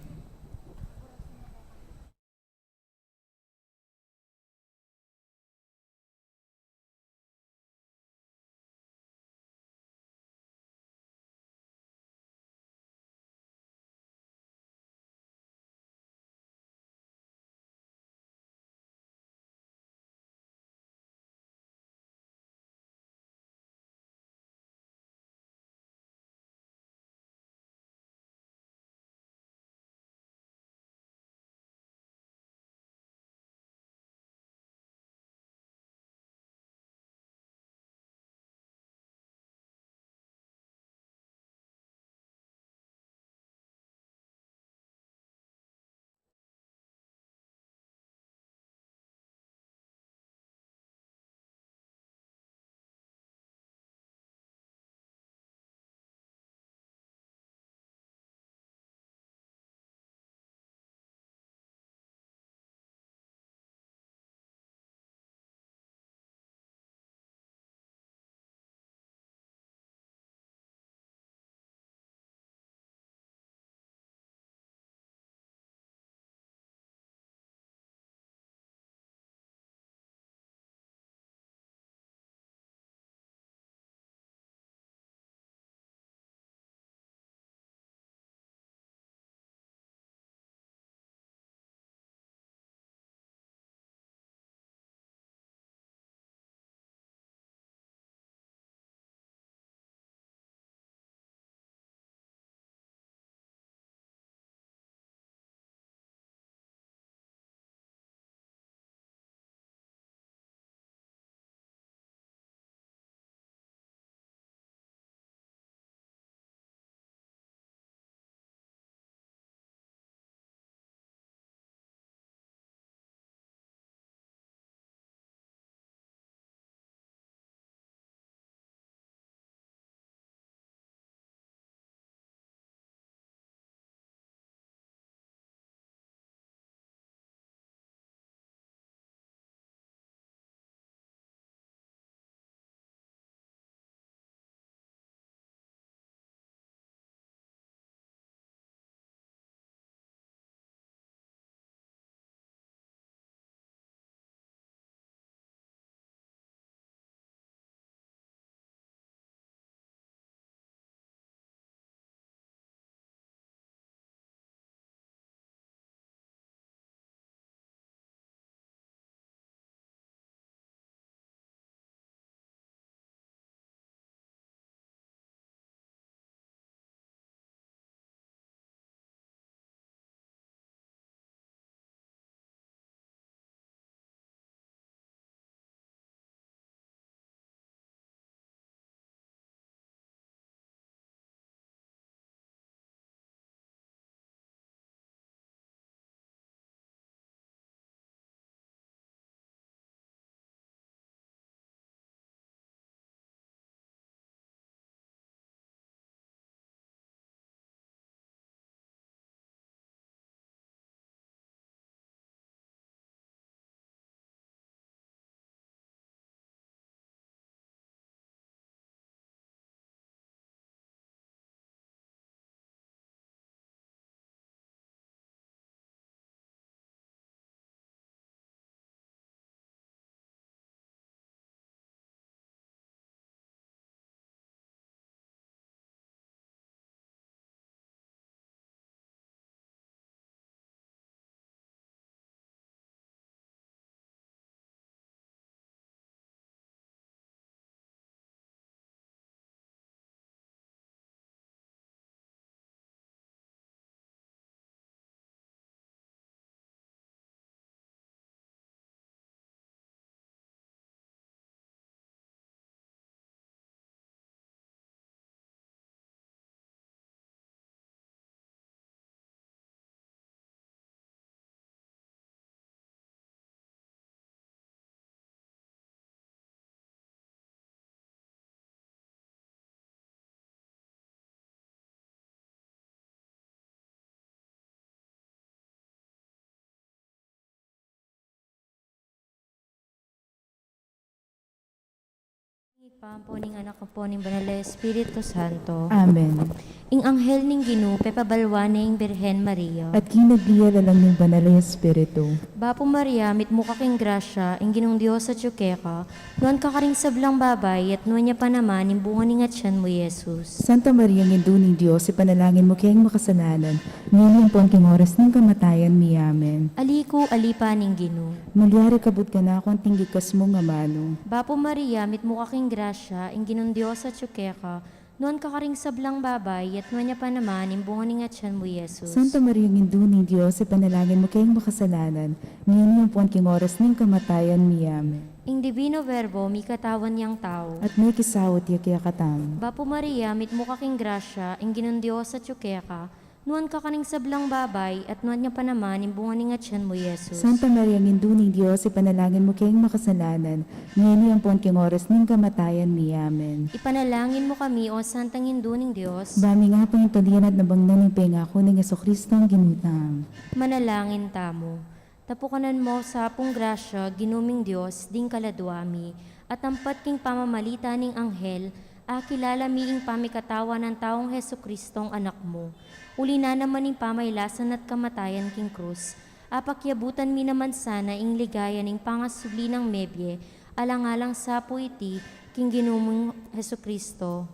Ing Ibpa, ampo ning Anak, ampo ning Banal a Espiritu Santo. Amen. Ing anghel ning Ginu pepabalwan ne ing Birhen Maria. At kinagli ya lalang ning Banal a Espiritu. Bapu Maria, mitmu ka king grasya, ing Ginung Dios atyu keka, nuan ka karing sablang babai, at nuan ya pa naman ing bunga ning atian mu, Jesus. Santa Maria, Indu ning Dios, ipanalangin mu keng makasalanan, ngeni ampon king oras ning kamatayan mi. Amen. Ali ku, ali pa ning Ginu. Malyari kabud kanaku anting igkas mung amanu. Bapu Maria, mitmu ka king grasya, ing Ginung Dios atyu keka, nuan ka karing sablang babai, at nuan ya pa naman ing bunga ning atian mu, Jesus. Santa Maria, Indu ning Dios, ipanalangin mu keng makasalanan, ngeni ampon king oras ning kamatayan mi. Amen. Ing Divino Verbo, mikatawan yang tau. At mikisaut ya kekatamu. Bapu Maria, mitmu ka king grasya, ing Ginung Dios atyu keka, nuan ka karing sablang babai, at nuan ya pa naman ing bunga ning atian mu, Jesus. Santa Maria, Indu ning Dios, ipanalangin mu keng makasalanan, ngeni ampon king oras ning kamatayan mi. Amen. Ipanalangin mu kami, O Santang Indu ning Dios. Ba mi nga pangintalian at nabangnan ing pengaku nang Jesucristo a Ginu tamu. Manalangin tamu. Tapukanan mu sa pung grasya, Ginu ming Dios, ding kaladua mi, at ampat king pamamalita ning anghel, akilala mi ing pamikatawan nang taung Jesucristong Anak mu. Uli na naman ning pamailasan at kamatayan king krus, apakyabutan mi naman sana ing ligaya ning pangasubli nang mebie, alang-alang sa pu iti, king Ginu mung Jesucristo.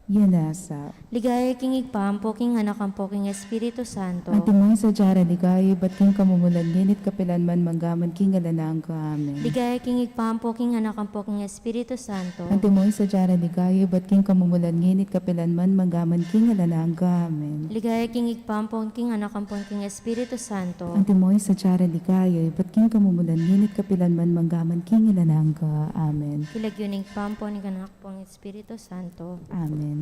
Yan asa. Ligaya king Ibpa, ampo king Anak, ampo king Espiritu Santo. Antimo ing sadya ra ligaya, ibat king kamumulan, ngeni't kapilan man, manggaman king alang angga. Amen. Ligaya king Ibpa, ampo king Anak, ampo king Espiritu Santo. Antimo ing sadya ra ligaya, ibat king kamumulan, ngeni't kapilan man, manggaman king alang angga. Amen. Ligaya king Ibpa, ampo king Anak, ampo king Espiritu Santo. Antimo ing sadya ra ligaya, ibat king kamumulan, ngeni't kapilan man, manggaman king alang angga. Amen. King lagyu ning Ibpa, ampo ning Anak, ampo ning Espiritu Santo. Amen.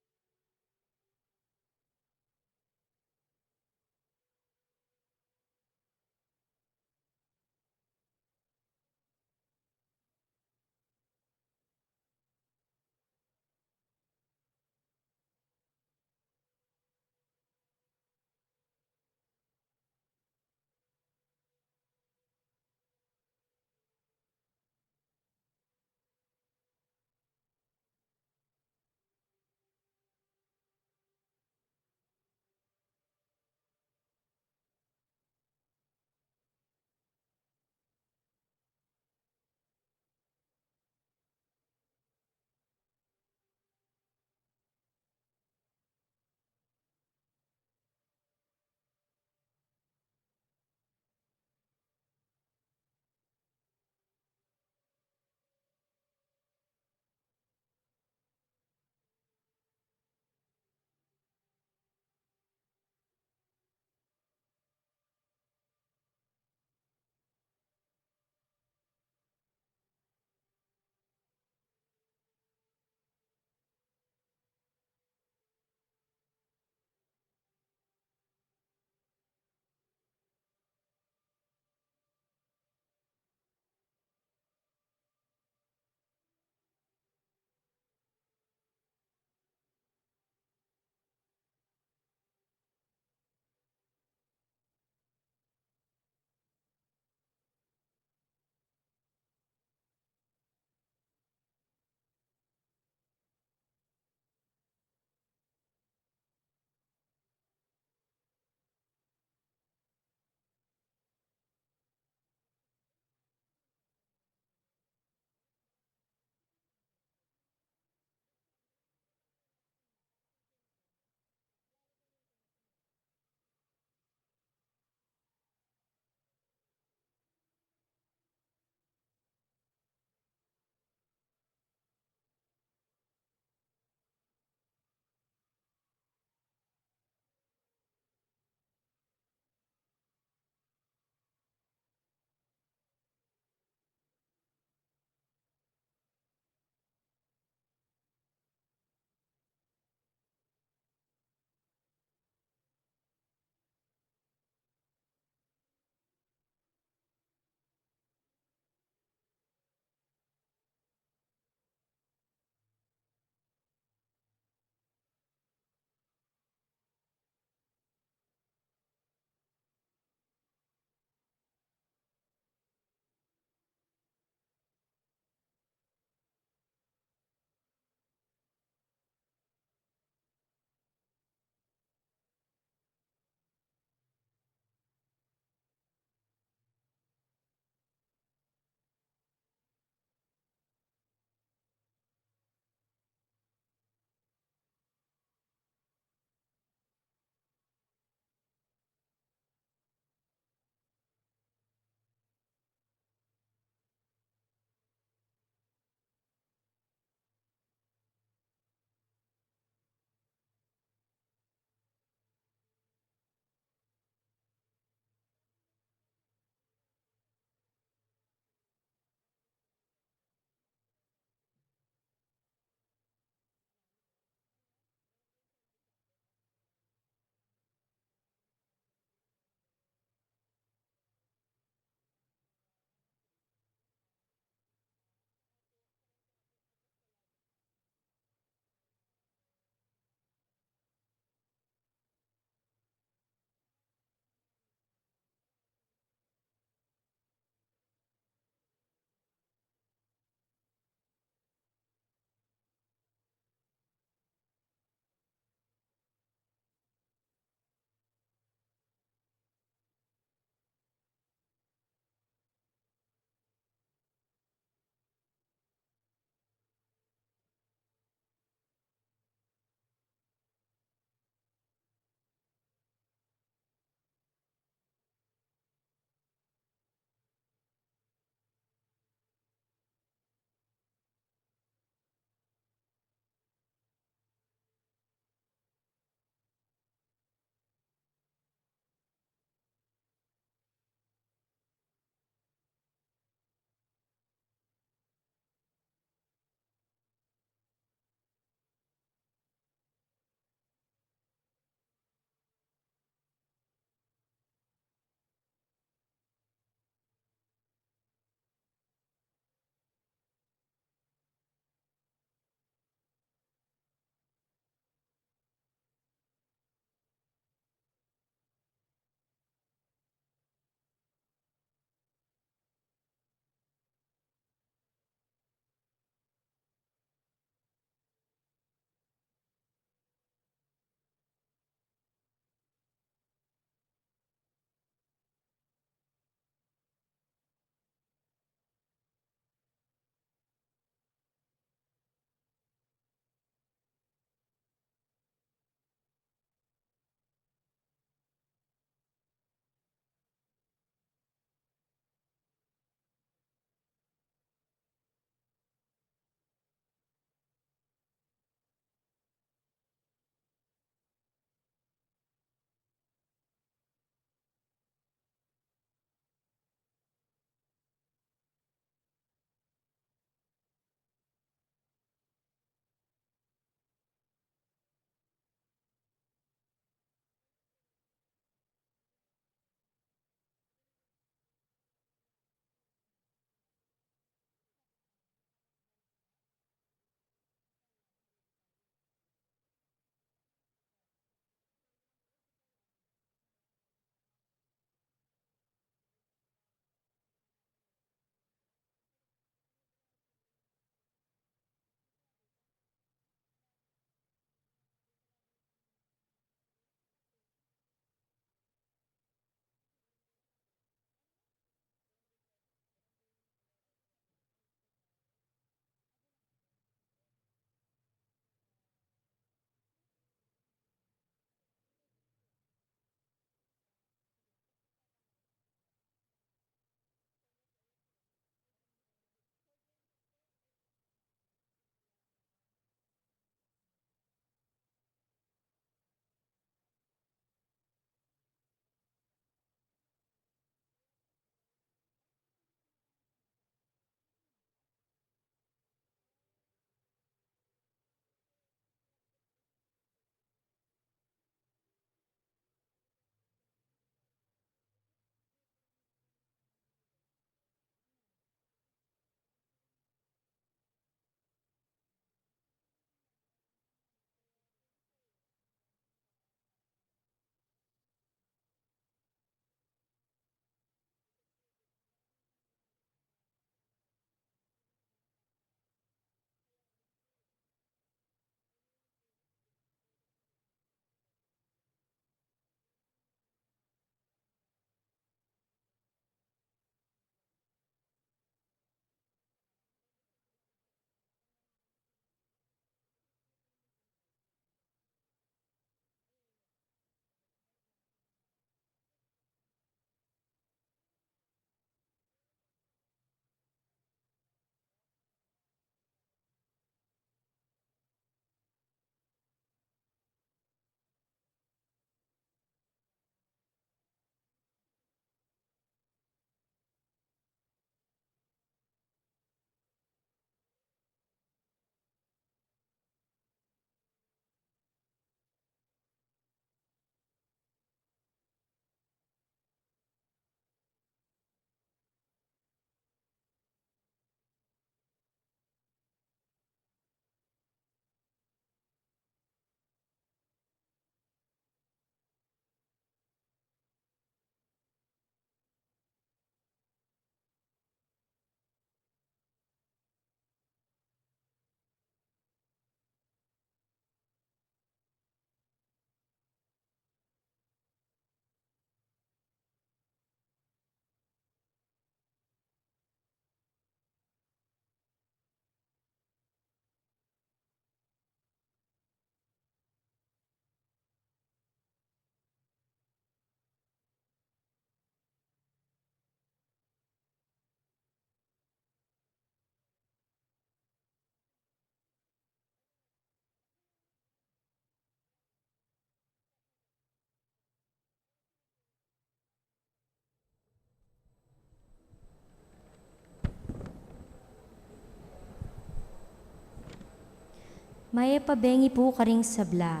Mayap a bengi pu karing sabla.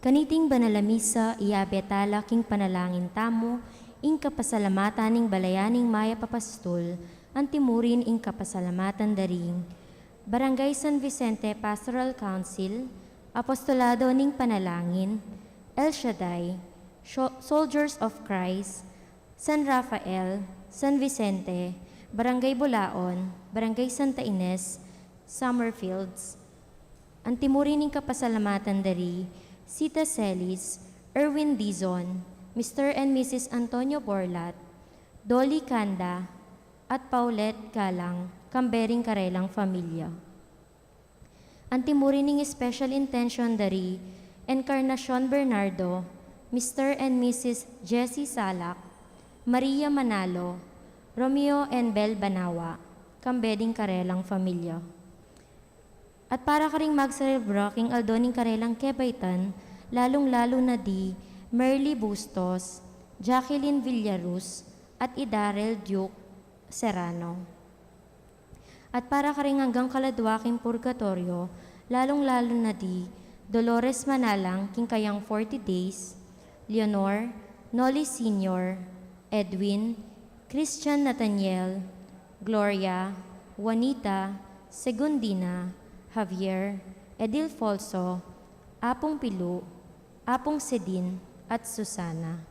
Kaniting banal a misa, iyabe tala king panalangin tamu ing kapasalamatan ning balayan ning mayap a pastul, antimurin ing kapasalamatan da ring Barangay San Vicente Pastoral Council, Apostolado ning Panalangin, El Shaddai, Sho-, Soldiers of Christ, San Rafael, San Vicente, Barangay Bulaon, Barangay Santa Ines, Summerfields. Antimurin ing kapasalamatan da ri Sita Celis, Erwin Dizon, Mister and Missus Antonio Borlat, Dolly Canda, at Paulette Galang, kambe ring karelang familia. Antimurin ing special intention da ri Encarnacion Bernardo, Mister and Missus Jessie Salak, Maria Manalo, Romeo and Bel Banawa, kambe ding karelang familia. At para karing magselebra king aldo ning karelang kebaitan, lalung-lalu na di Merly Bustos, Jacqueline Villaruz, at i Darrell Duke Serrano. At para karing anggang kaladua king purgatoryo, lalung-lalu na di Dolores Manalang king kayang forty days, Leonor, Noli Senior, Edwin, Christian Nathaniel, Gloria, Juanita, Segundina, Javier, Edilfolso, Apung Pilu, Apung Sedin, at Susana.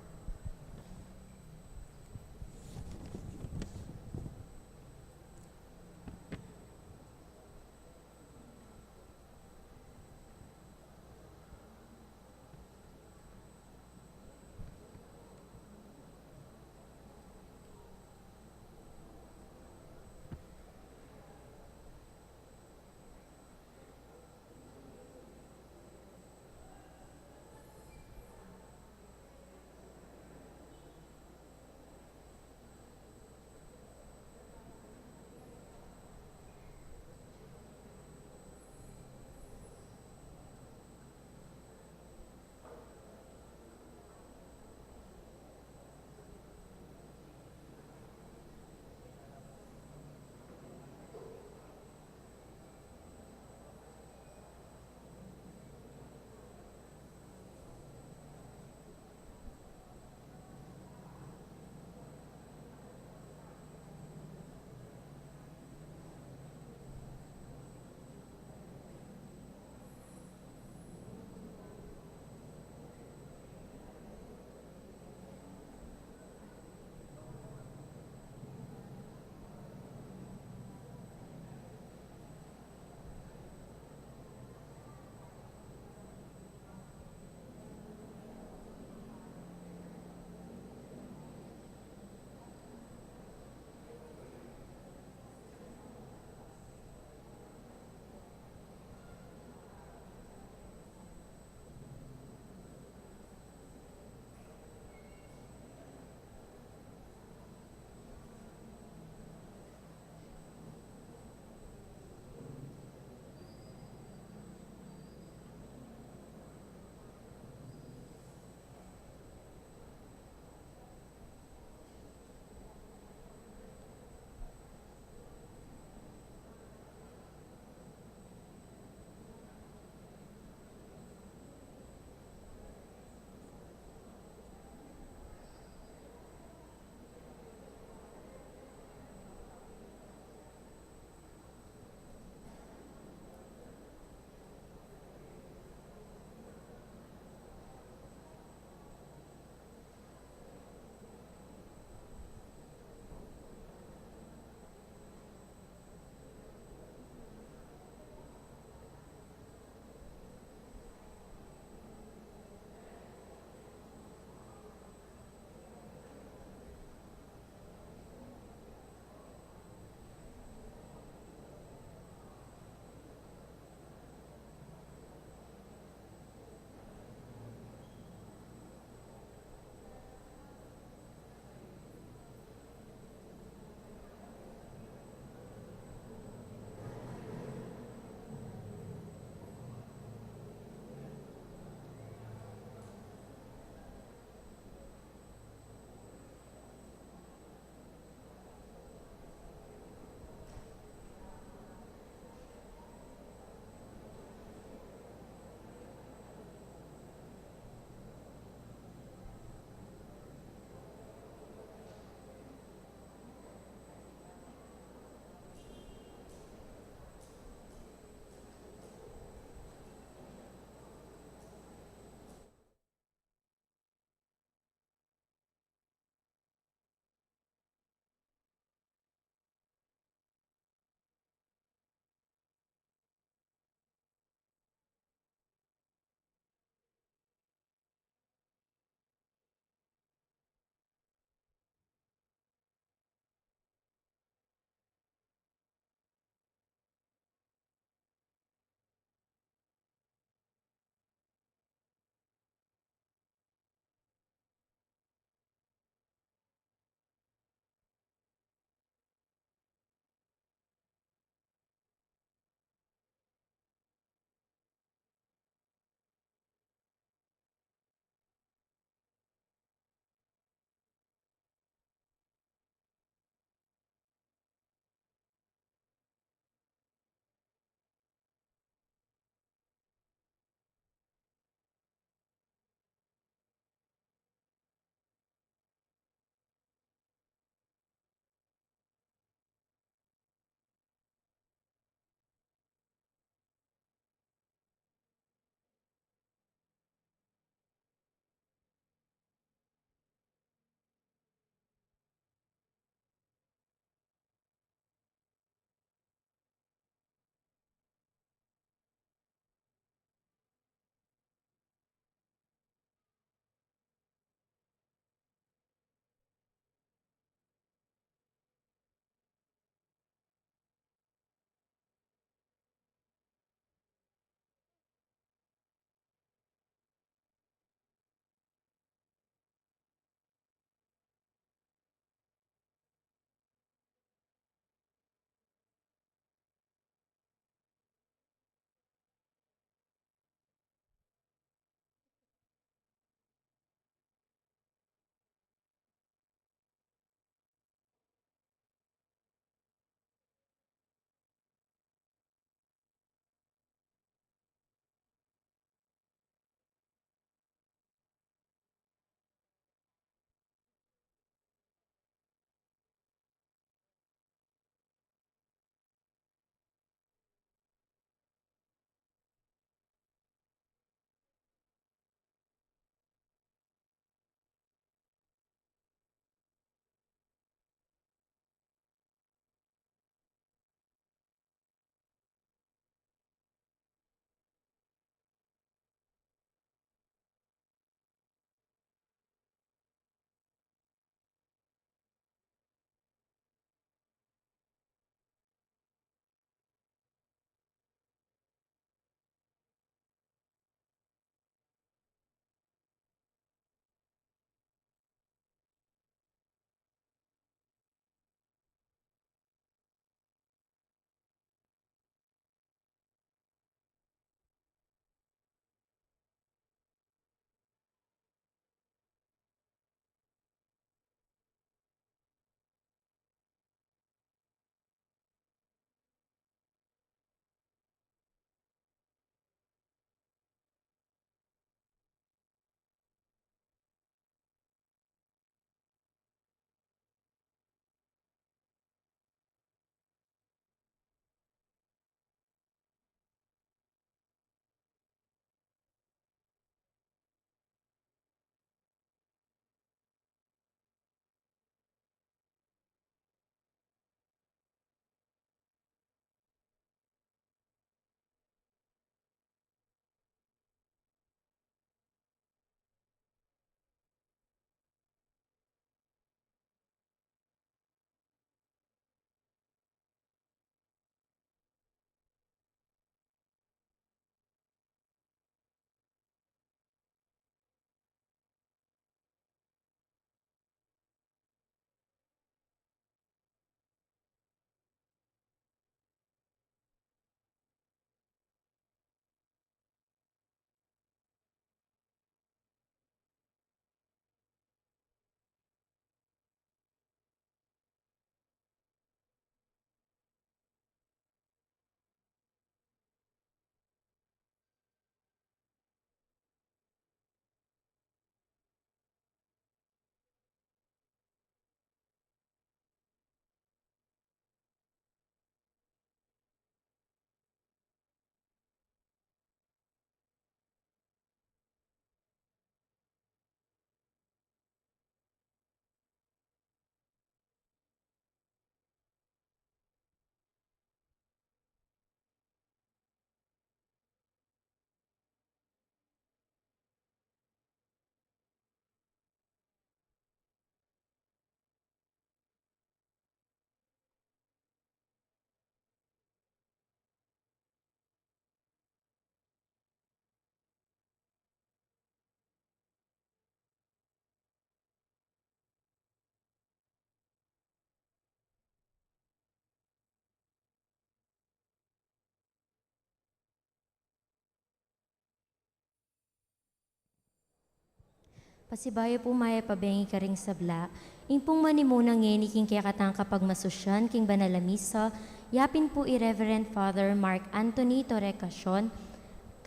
Pasibayu pu, mayap a bengi karing sabla. Ing pung manimuna ngeni king kekatang kapagmasusyan king banal a misa, yapin pu i Reverend Father Mark Anthony Torrecacion,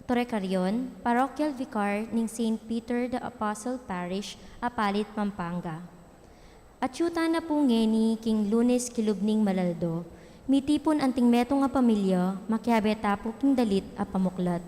Torrecarion, Parochial Vicar ning Saint Peter the Apostle Parish, Apalit, Pampanga. Atiu tana pu ngeni king Lunes kilub ning malaldo. Mitipun anting metung a pamilya, makiabe ta pu king dalit a pamuklat.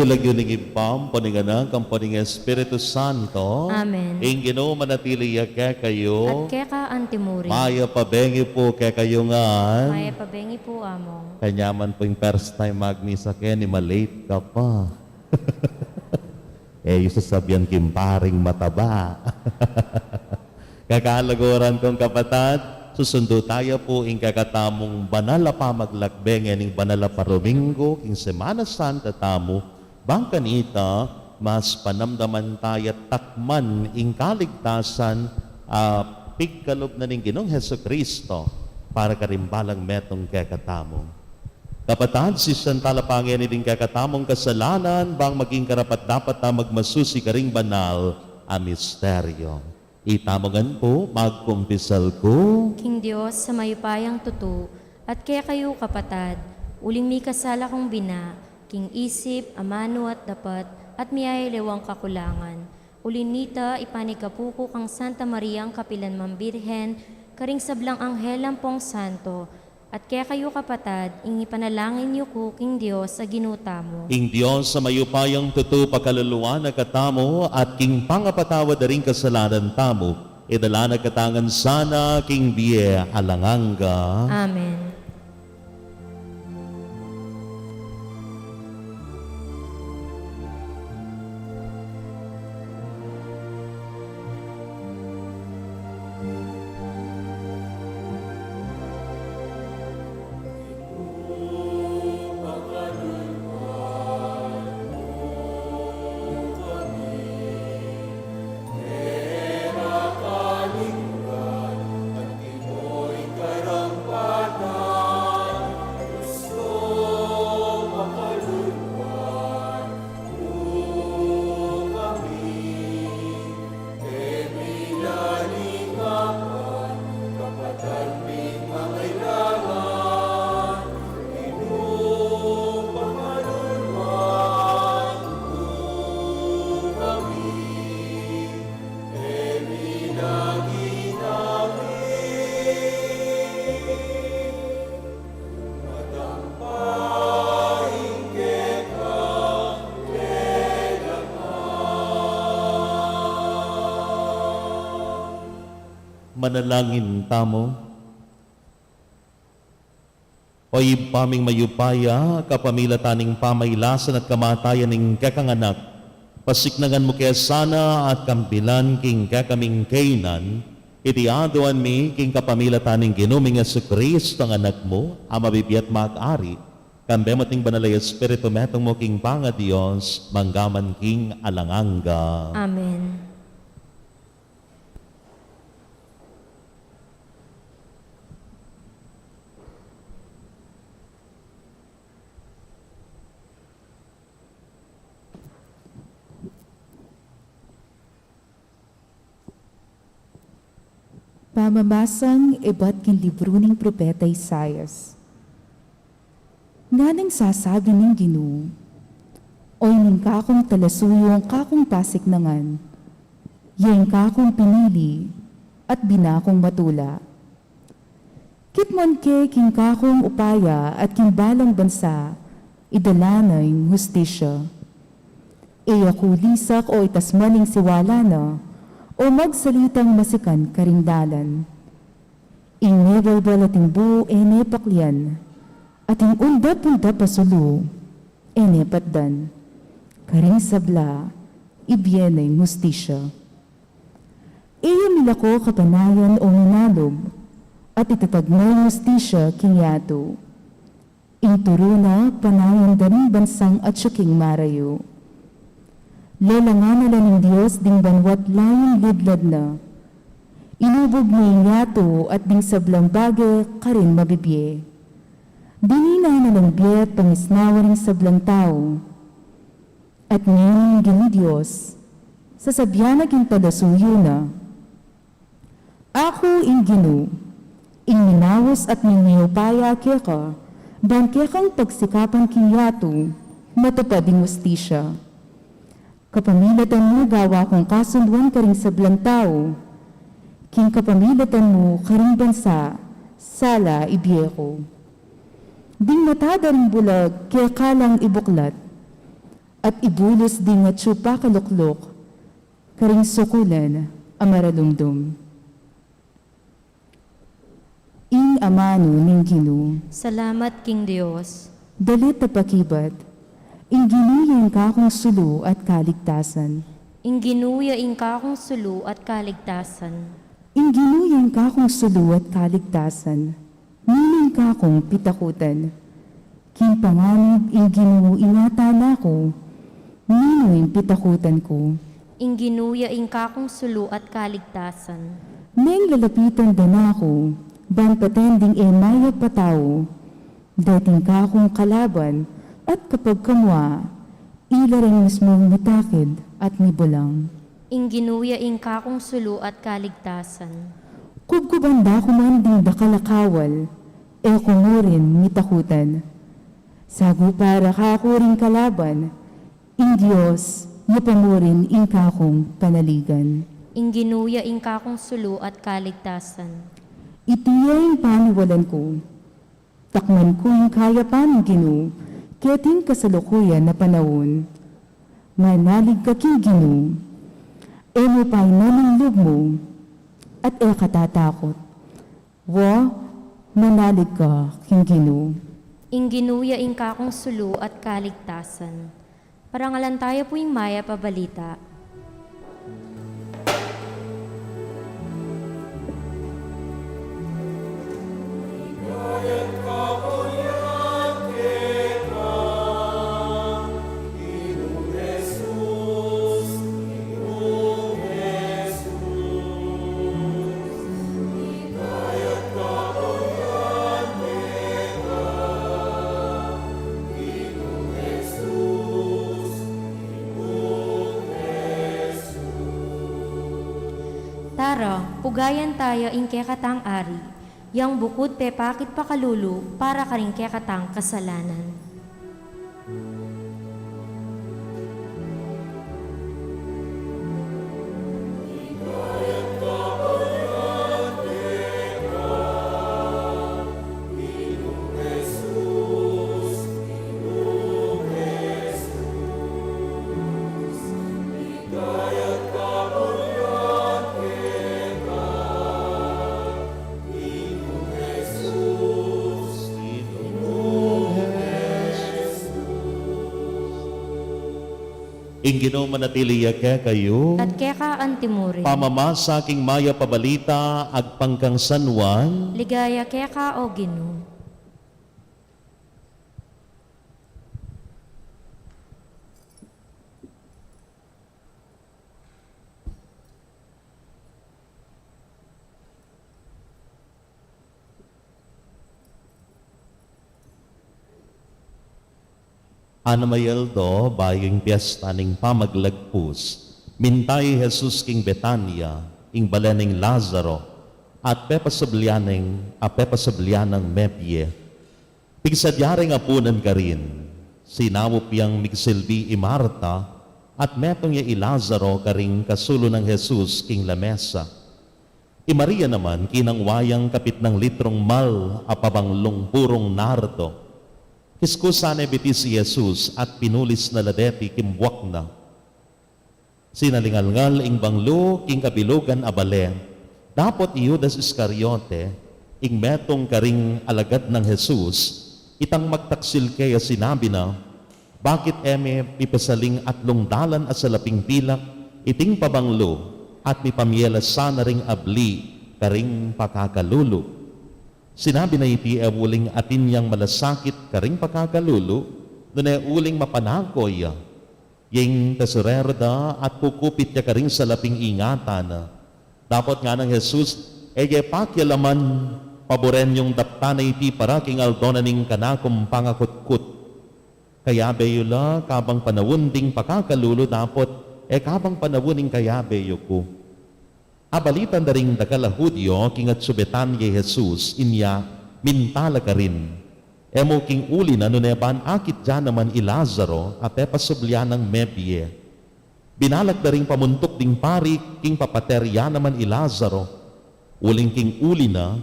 King lagyu ning Ibpa, ampo ning Anak, ampo ning Espiritu Santo. Amen. Ing Ginu manatili ya kekayu. At keka antimurin. Mayap a bengi pu kekayu ngan. Mayap a bengi pu, Among. Kanyaman pu ing first time magmisa keni, ma-late ka pa. E yu sasabian king paring mataba. Kakaluguran kung kapatad, susundu taya pu ing kekatamung banal a pamaglakbe ngening banal a paruminggu king Semana Santa tamu, bang kanita mas panamdaman taya takman ing kaligtasan a pigkalub na ning Ginung Jesucristo para karing balang metung kekatamu. Kapatad, sisian tala pa ngeni ding kekatamung kasalanan, bang maging karapat-dapat a magmasusi karing banal a misteryo. Itamu ngan pu, magkumpisal ku king Dios a mayupayang tutu, at kekayu kapatad, uling mikasala kung bina, king isip, amanu at dapat, at miyayaliwang kakulangan. Uli na nita, ipanyawad ku kang Santa Mariang kapilan man Birhen, karing sablang anghel ampong santo, at kekayu kapatad, ing ipanalangin yu ku king Dios a Ginu tamu. Ing Dios a mayupayang tutu pakaluluan na katamu, at king pangapatawad da ring kasalanan tamu, idala na katamu ngan sana king bie alang angga. Amen. Manalangin tamu. O Ibpa ming mayupaya, kapamilatan ning pamailasan at kamatayan ning kekang Anak, pasiknangan mu ke sana at kampilan king kekaming kainan, iti aduan mi king kapamilatan ning Ginu ming Jesucristo, ing Anak mu, a mabibie at mag-ari, kambe mu at ning Banal a Espiritu, metung mu king pangaDios, mangga man king alang angga. Amen. Pamamasan ibat king libru ning Propeta Isaias. Nganang sasabi ning Ginu, "O ining kakung talasuyu ing kakung pasiknangan, ya ing kakung pinili at bina kung matula. Kitmuan ke king kakung upaya at king balang bansa idala na ing hustisya. E ya ku lisak o itasman ing siwala na, o magsalitang masikan karing dalan. Ing mebalbal ating bu e ne paklian, at ing undap-undap a sulu e ne patdan. Karing sabla, ibie na ing hustisya. E ya milako kapanayan o minalub, at itatag na ing hustisya king yatu. Ing turu na panayan da ring bansang atyu king marayu. Lelangan na la ning Dios ding banwa't layun lidlad na. Inubug ne ing yatu at ding sablang bage karing mabibie. Binina na lang bie at pangisnawa ring sablang tau. At ngeni ing Ginu Dios, sasabian na king talasuyu na, 'Aku ing Ginu, ing minaus at ing mayupaya keka, ban kekang pagsikapan king yatu, matupad ing hustisya. Kapamilatan mu gawa kung kasunduan karing sablang tau, king kapamilatan mu karing bansa, sala ibie ku. Ding mata da ring bulag keka lang ibuklat, at ibulus ding atyu pakalukluk karing sukulan a maralumdum.'" Ing amanu ning Ginu. Salamat king Dios. Dalit a pakibat. Ing Ginu ya ing kakung sulu at kaligtasan. Ing Ginu ya ing kakung sulu at kaligtasan. Ing Ginu ya ing kakung sulu at kaligtasan. Ninu ing kakung pitakutan? King panganib ing Ginu ingatan na ku, ninu ing pitakutan ku? Ing Ginu ya ing kakung sulu at kaligtasan. Neng lalapitan da na ku, ban paten ding e mayap a tau, deting kakung kalaban at kapagkamua, ila ring mismung mitakid at mibulang. Ing Ginu ya ing kakung sulu at kaligtasan. Kubkuban da ku man ding dakal a kawal, e ku mu rin mitakutan. Sagupa ra kaku ring kalaban, ing Dios Yapamurin ing kakung panaligan. Ing Ginu ya ing kakung sulu at kaligtasan. Iti ya ing paniwalan ku. Takman ku ing kayapan ning Ginu, keting kasalukuyan a panaun. Manalig ka king Ginu, e mu painanin lub mu, at e ka tatakut. Wa, manalig ka king Ginu. Ing Ginu ya ing kakung sulu at kaligtasan. Parangalan taya pu ing mayap a balita. Tara, pugayan taya ing kekatang ari, yang bukud pepakit pakalulu para karing kekatang kasalanan. Ing Ginu manatili ya kekayu. At keka antimurin. Pamamasa king mayap a balita agpang kang San Juan. Ligaya keka, O Ginu. Anam a aldo, bayu ing piesta ning Pamaglagpus, minta i Jesus king Betania, ing bale nang Lazaro, at pepasublian nang, a pepasublian nang mebie. Pigsadya ring apunan karin, sinaup yang migsilbi i Marta, at metung ya i Lazaro karing kasulu nang Jesus king lamesa. I Maria naman, kinangwa yang kapitnang litrung mal a pabanglung purung nardo. Kiskusan ne bitis i Jesus at pinulis na la deti king buak na. Sinalingalngal ing banglu king kabilugan a bale. Dapot i Judas Iscariote, ing metung karing alagad nang Jesus, itang magtaksil ke ya sinabi na, "Bakit e me pipasaling atlung dalan a salaping pilak iting pabanglu at mipamie la sana ring abli karing pakakalulu?" Sinabi na iti e uling atin yang malasakit karing pakakalulu, nune uling mapanago ya. Ing tesurero da at kukupit ya karing salaping ingatan na. Dapot ngana nang Jesus, "E ye pakialaman, paburen yung daptan na iti para king aldo na ning kanakung pangakutkut." Kayabe yu la kabang panaun ding pakakalulu dapot e kabang panaun ning kayabe yu ku. Abalitan da ring dakal a Judio king atsu Betania i Jesus, inya minta la karin, "E mu king uli na nune ban akit ya naman i Lazaro a pepasublian nang mebie?" Binalak da ring pamuntuk ding pari king papater ya naman i Lazaro, uling king uli na,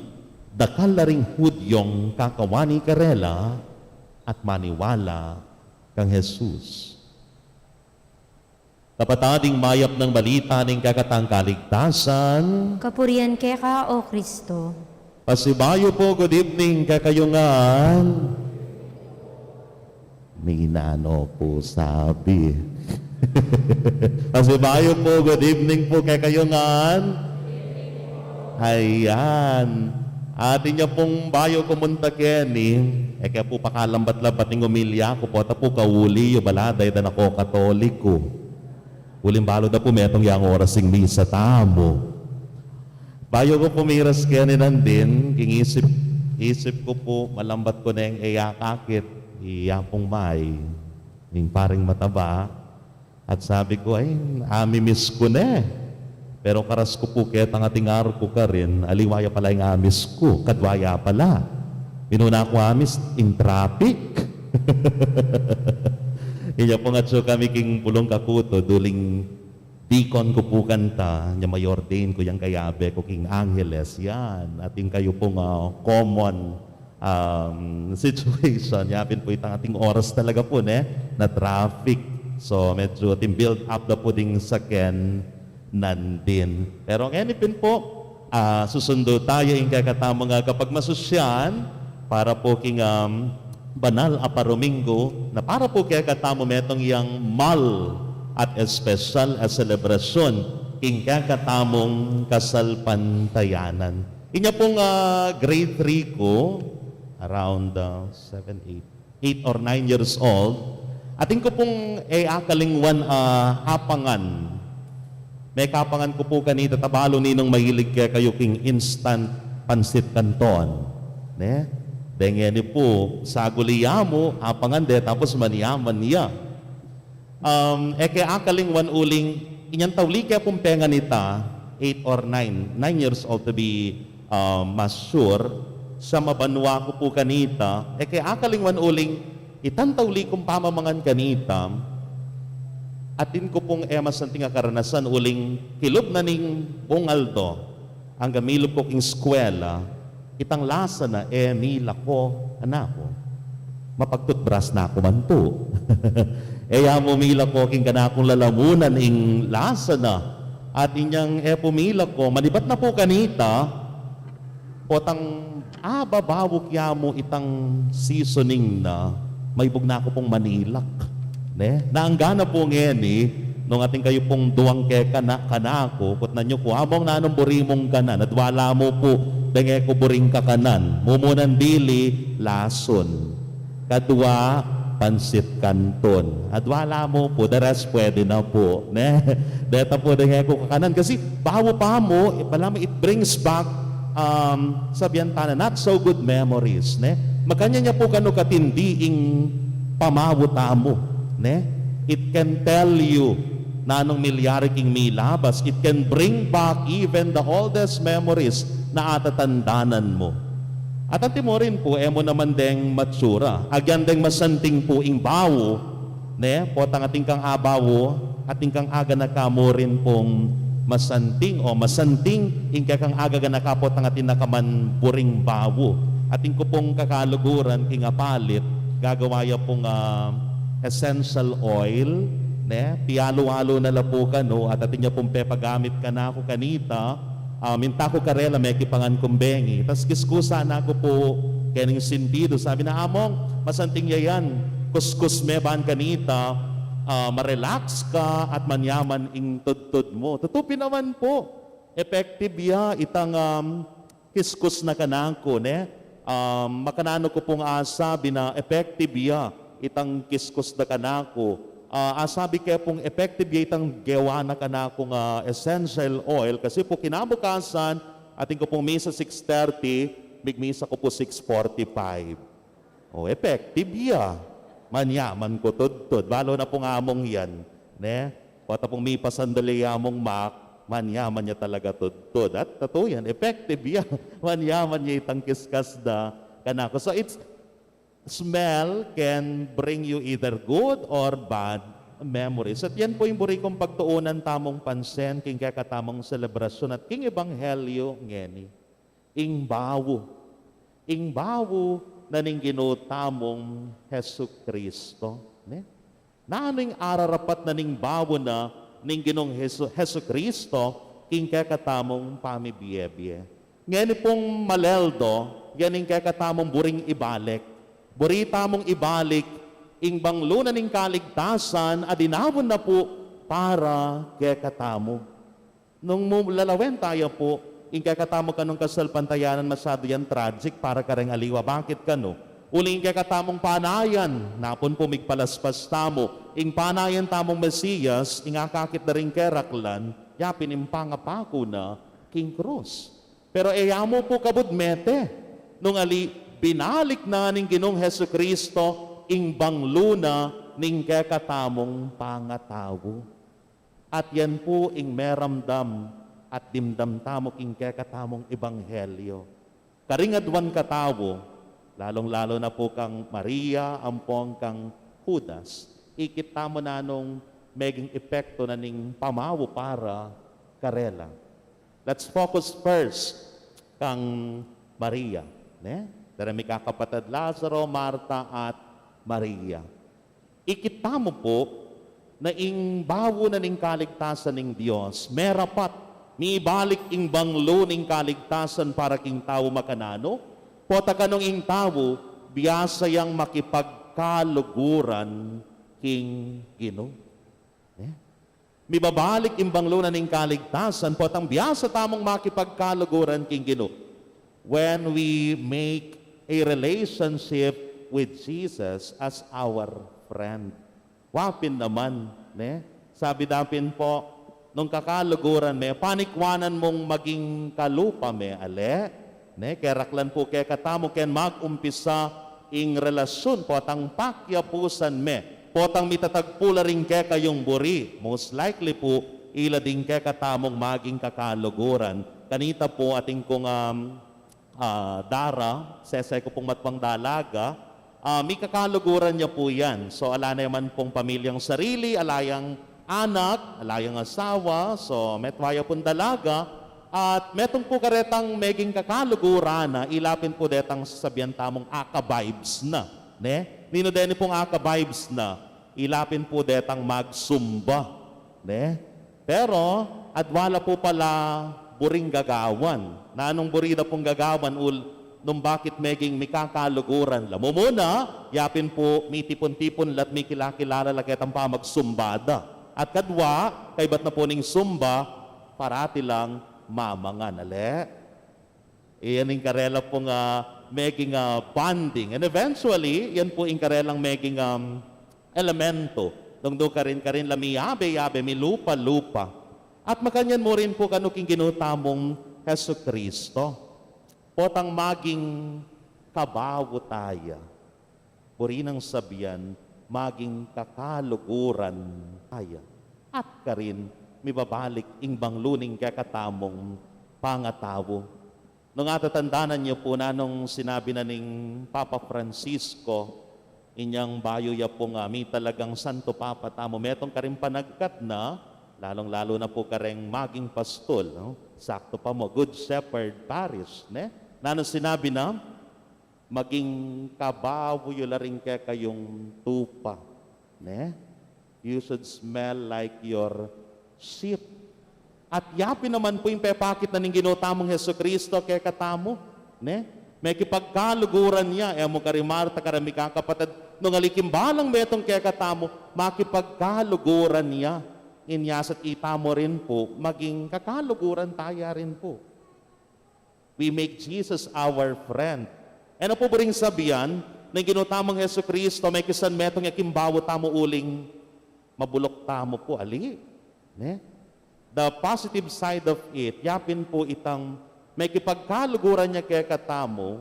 dakal la ring Judiong kakawani karela at maniwala kang Jesus. Kapatad, ing mayap nang balita ning kekatang kaligtasan. Kapurian keka, O Kristo. Pasibayu pu, good evening kekayu ngan. Minano pu sabi. Pasibayu pu, good evening pu kekayu ngan. Ayan. Atin ya pung bayu ku munta keni, e ke pu pakalambat-lambat ning umilya ku, pota pu kauli yu bala, dayda na ko Katoliko. Uling balu da pu metung yang oras ing misa tamu. Bayu ku pumiras keni nandin, king isip, isip ku pu, malambat ku neng e ya kakit i Apung May, ning paring mataba. At sabi ku, "Ay, amimiss ku ne." Pero karas ku pu ketang ating arku karin, aliwa ya pala ing amiss ku, kadwa ya pala. Minuna ku amiss, ing traffic. Inya pung atsu kami king bulung kakutud, uling dikon ku pu kanta, inya ma-ordain ku yang kayabe ku king Angeles, yan. Atin kayu pung, ah, common, um, situation. Yapin pu itang ating oras talaga pu, ne, na traffic. So, medyo ating build up na pu ding saken nandin. Pero ngeni pin pu, ah, susundu tayu ing kekatamung kapagmasusyan para pu king, um, banal a paruminggu, na para pu kekatamu metung yang mal at espesyal a selebrasyun king kekatamung kasalpantayanan. Inya pung, ah, grade three ku, around, ah, seven, eight, eight or nine years old, atin ku pung e akalingwan, ah, apangan. Mekapangan ku pu kanita, tabalu ninung mahilig kekayu king instant pansit canton, ne? Deng ngeni pu, saguli ya mu, apangan de, tapos manyaman ya. Um, e ke akalingwan uling, inyang tauli ke pung pengan ita, eight or nine, nine years old to be, um, mas sure, sa mabanua ku pu kanita, e ke akalingwan uling, itang tauli kung pamamangan kanita, atin ku pung e masanting a karanasan uling kilub na ning bungaldo, angga milub ku king eskwela, itang lasa na e milako, kanaku. Mapagtutbras na ku man pu. E ya mu milako king kanakung lalamunan ing lasa na. At inyang e pu milako, manibat na pu kanita, potang ababawu kya mu itang seasoning na, maibug na ku pung manilak. Ne? Nangga na pu ngeni, nung atin kayu pung duang kekana, kanaku, kutnan yu ku, "Among, nanung buri mung kanan?" Adwa la mu pu, "Deng e ku buring kakanan. Mumunan dili, lasun. Kadwa, pansit canton." Adwa la mu pu, the rest pwede na pu. Ne? Deta pu, deng e ku kakanan. Kasi bawu pa mu, balamu it brings back, um, sabian ta na, not so good memories, ne? Makanyan ya pu kanu katindi ing pamawu tamu, ne? It can tell you nanung milyari king milabas. It can bring back even the oldest memories na atatandanan mu. At anti mu rin pu, e mu naman deng matsura. Agyan deng masanting pu ing bawu, ne, potang atin kang abawu, atin kang aganaka mu rin pung masanting o masanting ing kekang agaganaka potang atin na ka man buring bawu. Atin ku pung kakaluguran king apalit, gagawa ya pung, ah, essential oil, ne, pialu-alu na la pu kanu, at atin ya pung pepagamit kanaku kanita, ah, minta ku karela, mekipangan kung bengi. Tas kiskusan na ku pu kening sintidu. Sabi na, "Among, masanting ya yan. Kuskus me ban kanita, ah, ma-relax ka at manyaman ing tudtud mu." Tutu pin naman pu. Effective ya itang, um, kiskus na kanaku, ne? Um, makananu ku pung asabi na effective ya itang kiskus na kanaku. Ah, asabi ke pung effective ya itang gewa na kanakung, ah, essential oil. Kasi pu kinabukasan, atin ku pung misa six thirty, migmisa ku pu six forty-five. O, effective ya. Manyaman ku tudtud. Balu na pung among yan, ne? Pota pung mipasandali ya mung Mac, manyaman ya talaga tudtud. At tutu yan, effective ya. Manyaman ya itang kiskas da kanaku. So, it's, smell can bring you either good or bad memories. At yan pu ing buri kung pagtuunan tamung pansin king kekatamung selebrasyun at king ebanghelyo ngeni. Ing bawu. Ing bawu na ning Ginu tamung Jesucristo, ne? Nanu ing ararapat na ning bawu na ning Ginung Jesu-, Jesucristo king kekatamung pamibie-bie? Ngeni pung maleldo, yan ing kekatamung buring ibalik. Buri tamung ibalik ing banglu na ning kaligtasan a dinaun na pu para kekatamu. Nung mu-, lalawen taya pu, ing kekatamu kanung kasalpantayanan masyadu yang tragic para kareng aliwa. Bakit kanu? Uling ing kekatamung panayan, napun pu migpalaspas tamu, ing panayan tamung Mesias, ing akakit da ring keraklan, yapin ing pangapaku na king krus. Pero e ya mu pu kabud mete, nung ali binalik na ning Ginung Jesucristo, ing banglu na ning kekatamung pangatau. At yan pu ing meramdam at dimdam tamu king kekatamung ebanghelyo. Karing aduan katau, lalung-lalu na pu kang Maria ampong kang Judas, Ikit tamu nanung meging epektu na ning pamawu para karela. Let's focus first kang Maria, ne? Dara mikakapatad Lazaro, Marta, at Maria. Ikit tamu pu na ing bawu na ning kaligtasan ning Dios, merapat, mibalik ing banglu ning kaligtasan para king tau makananu, pota kanung ing tau, biasa yang makipagkaluguran king Ginu. Ne? Mibabalik ing banglu na ning kaligtasan, potang biasa tamung makipagkaluguran king Ginu. When we make a relationship with Jesus as our friend. Wa pin naman, ne? Sabi da pin pu, nung kakaluguran me, panikwanan mung maging kalupa me, ale? Ne? Keraklan pu kekatamu ken mag-umpisa ing relasyun, potang pakiapusan me, potang mitatagpu la ring kekayung buri. Most likely pu, ila ding kekatamung maging kakaluguran. Kanita pu atin kung, um, ah, dara, sese ku pung matwang dalaga, ah, mikakaluguran ya pu yan. So, ala ne man pung pamilyang sarili, ala yang anak, ala yang asawa, so, metung ya pung dalaga, at metung pu karetang meging kakaluguran na, ila pin pu detang sasabian tamung aka-vibes na, ne? Ninu deni pung aka-vibes na, ila pin pu detang magsumba, ne? Pero, adwa la pu pala buring gagawan. Nanung buri da pung gagawan, ul-, nung bakit meging mikakaluguran la. Mumuna, ya pin pu mitipun-tipun la't mikilakilala la ketang pamagsumba da. At kadwa, kaybat na pu ning sumba, parati lang mamangan, ale? Iyan ing karela pung, ah, meging, ah, bonding. And eventually, yan pu ing karelang meging, um, elemento. Nung nu karin-karin la miyabe-yabe, milupa-lupa. At makanyan mu rin pu kanu king Ginu tamung Jesucristo. Potang maging kabawu taya. Buri nang sabian, maging kakaluguran taya. At karin, mibabalik ing banglu ning kekatamung pangatau. Nung atatandanan yu pu nanung sinabi na ning Papa Francisco, inyang bayu ya pung, ah, mitalagang Santo Papa tamu, metung karing panagkat na, lalung-lalu na pu kareng maging pastul, no? Saktu pa mu, Good Shepherd Parish, ne? Nanung sinabi na, maging kabawu yu la ring kekayung tupa, ne? You should smell like your sheep. At ya pin naman pu ing pepakit na ning Ginu tamung Jesucristo kekatamu, ne? Mekipagkaluguran ya, e mu kari Marta, kara mikakapatad, nung ali king balang metung kekatamu, makipagkaluguran ya. Inya sa itamu rin pu, maging kakaluguran taya rin pu. We make Jesus our friend. E na pu buring sabian, ning Ginu tamung Jesucristo, mekisan metung ya king bawu tamu uling mabuluk tamu pu, ali. Ne? The positive side of it, ya pin pu itang mekipagkaluguran ya kekatamu,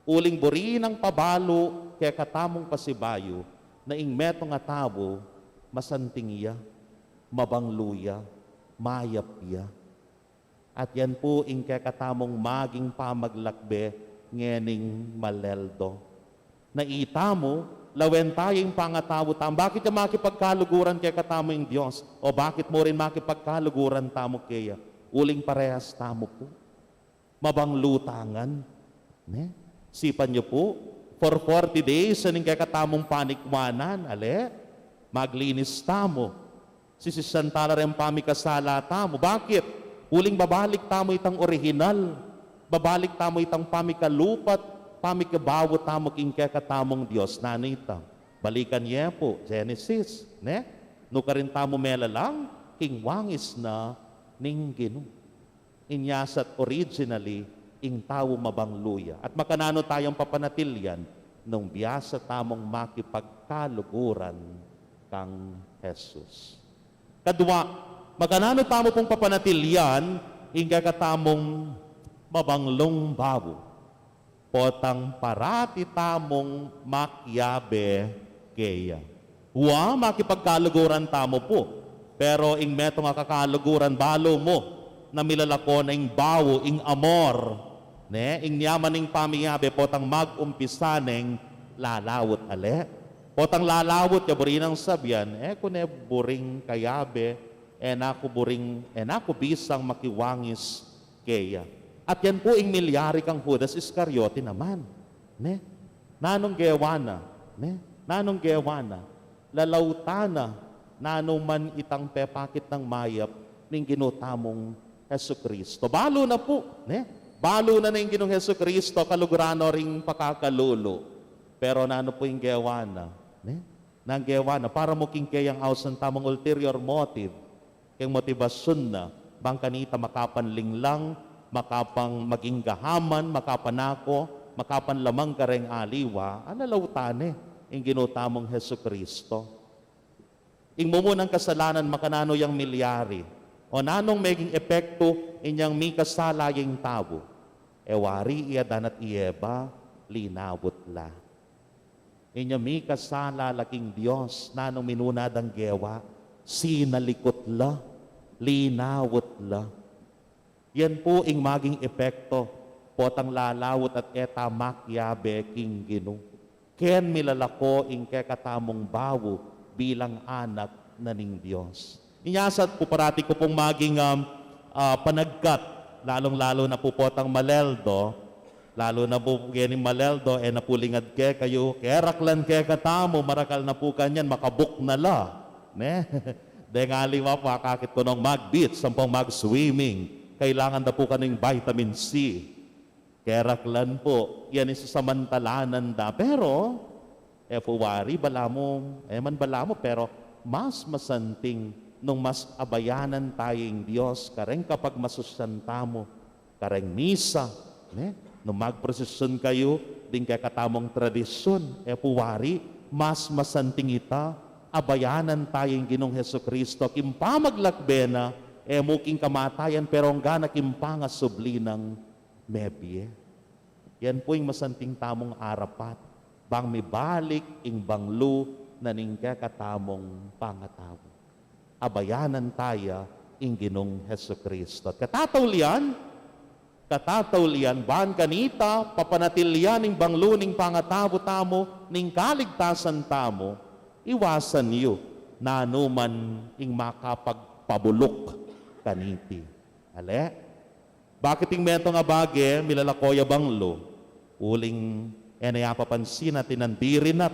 uling buri nang pabalu kekatamung pasibayu, na ing metung a tau, masanting ya, mabanglu ya, mayap ya. At yan pu ing kekatamung maging pamaglakbe ngening maleldo. Na itamu, lawen taya ing pangatau tamu. Bakit ya makipagkaluguran kekatamu ing Dios? O bakit mu rin makipagkaluguran tamu keya? Uling parehas tamu pu. Mabanglu ta ngan. Ne? Sipan yu pu, for forty days, yan ing kekatamung panikwanan, ale? Maglinis tamu. Sisisan ta la reng pamikasala tamu. Bakit? Uling babalik tamu itang orihinal. Babalik tamu itang pamikalupa't pamikabawu tamu king kekatamung Dios. Nanu ita? Balikan ye pu, Genesis, ne? Nukarin tamu melalang king wangis na ning Ginu. Inya sa't originally, ing tau mabanglu ya. At makananu tayang papanatilyan nung biasa tamung makipagkaluguran kang Jesus. Kadwa, makananu tamu pung papanatilyan ing kekatamung mabanglung bawu? Potang parati tamung makiabe keya. Wa, makipagkaluguran tamu pu. Pero ing metung a kakaluguran, balu mu na milalako na ing bawu, ing amor, ne? Ing niaman ning pamiabe, potang mag-umpisa neng lalaut, ale? Potang lalawut ya, buri nang sabian, e ku ne buring kayabe, e na ku buring, e na ku bisang makiwangis keya. At yan pu ing milyari kang Judas Iscariote naman. Ne? Nanung gewa na? Ne? Nanung gewa na? Lalawtan na, nanu man itang pepakit nang mayap ning Ginu tamung Jesucristo. Balu na pu, ne? Balu na ning Ginung Jesucristo, kaluguran no ring pakakalulu. Pero nanu pu ing gewa na, ne? Nang gewa na, para mu king keyang ausan tamung ulterior motive, keng motibasyun na, bang kanita makapanlinglang, makapang maging gahaman, makapanako, makapanlamang kareng aliwa, alalawtan ne ing Ginu tamung Jesucristo. Ing mumunang kasalanan makananu yang milyari, o nanung meging epektu inyang mikasala yang tau? E wari i Adan at i Eva, linawut la. Inya mikasala la king Dios, nanung minuna dang gewa? Sinalikut la, linawut la. Yan pu ing maging epekto, potang lalawut at e ta makiabe king Ginu. Ken milalako ing kekatamung bau bilang anak na ning Dios. Inya sa pu parati ku pung maging, um, ah, panagkat, lalung-lalu na pu potang maleldo, lalu na pu gening maleldo, e na pu lingad kekayu, keraklan kekatamu, marakal na pu kanyan, makabook na la, ne? Deng aliwa pu, akakit ku nung mag-beach, ampong mag-swimming, kailangan da pu kanu ing vitamin C. Keraklan pu, yan ing sasamantalanan da. Pero, e pu wari, balamu, e man balamu, pero mas masanting nung mas abayanan taya ing Dios kareng kapagmasusyan tamu, kareng misa, ne? Nung magprosesyon kayu, ding kekatamung tradisyun, e pu wari, mas masanting ita, abayanan taya ing Ginung Jesucristo, king pamaglakbe na, e mu king kamatayan, pero angga na king pangasubli nang mebie. Yan pu ing masanting tamung arapat, bang mibalik ing banglu na ning kekatamung pangatau. Abayanan taya ing Ginung Jesucristo. At katataulian, katataulian, ban kanita, papanatilian ing banglu ning pangatau tamu, ning kaligtasan tamu, iwasan yu nanu man ing makapagpabuluk kaniti. Ale? Bakit ing metung a bage, milalako ya banglu? Uling e na ya papansin atin nang dirinat,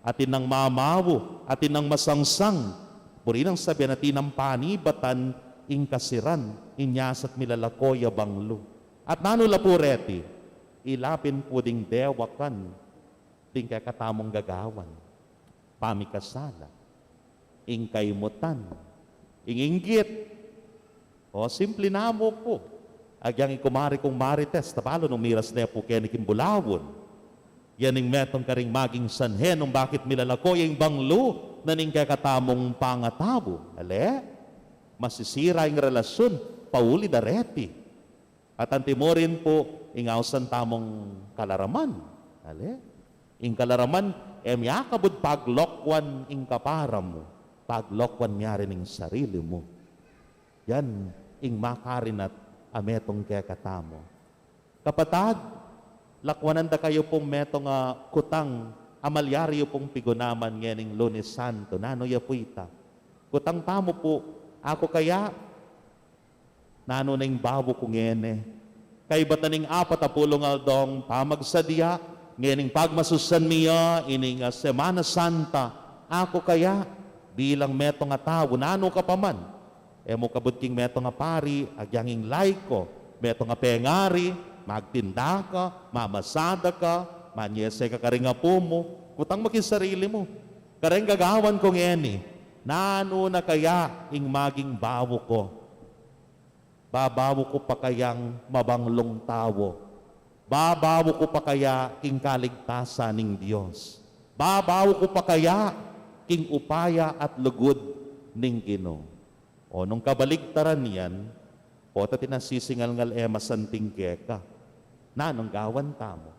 atin nang mamawu, atin nang masangsang. Buri nang sabian atin nang panibatan ing kasiran, inya sa't milalako ya banglu. At nanu la pu reti? Ila pin pu ding dewakan ding kekatamung gagawan. Pamikasala, ing kaimutan, ing inggit. O, simpli namu pu. Agyang i kumari kung Marites, tabalu nung miras ne pu keni king bulawun. Yan ing metung karing maging sanhe nung bakit milalako ya ing banglu na ning kekatamung pangatau. Ale? Masisira ing relasyun, pauli da reti. At antimurin pu, ing ausan tamung kalaraman. Ale? Ing kalaraman, e miyakabud paglokwan ing kapara mu, paglokwan miyarin ing sarili mu. Yan ing makarinat a metung kekatamu. Kapatad, lakwanan da kayu pung metung a kutang a malyari yu pung pigunaman ngening Lunes Santo. Nanu ya pu ita? Kutang tamu pu, aku kaya Nanu na ing bawu ku ngeni? Kaybat na ning apat a pulung aldong pamagsadya, ngening pagmasusyan mi ya ining, ah, Semana Santa. Aku kaya, bilang metung a tau, nanu ka pa man? E mu kabud king metung a pari, agyang ing laiko, metung a pengari, magtinda ka, mamasada ka, manyese ka karing apu mu, kutang mu king sarili mu, kareng gagawan ku ngeni, nanu na kaya ing maging bawu ku? Babawu ku pa kayang mabanglung tau? Babawu ku pa kaya king kaligtasan ning Dios? Babawu ku pa kaya king upaya at lugud ning Ginu? O nung kabaligtaran yan, pota tinasisingalngal e masanting keka, nanung gawan tamu?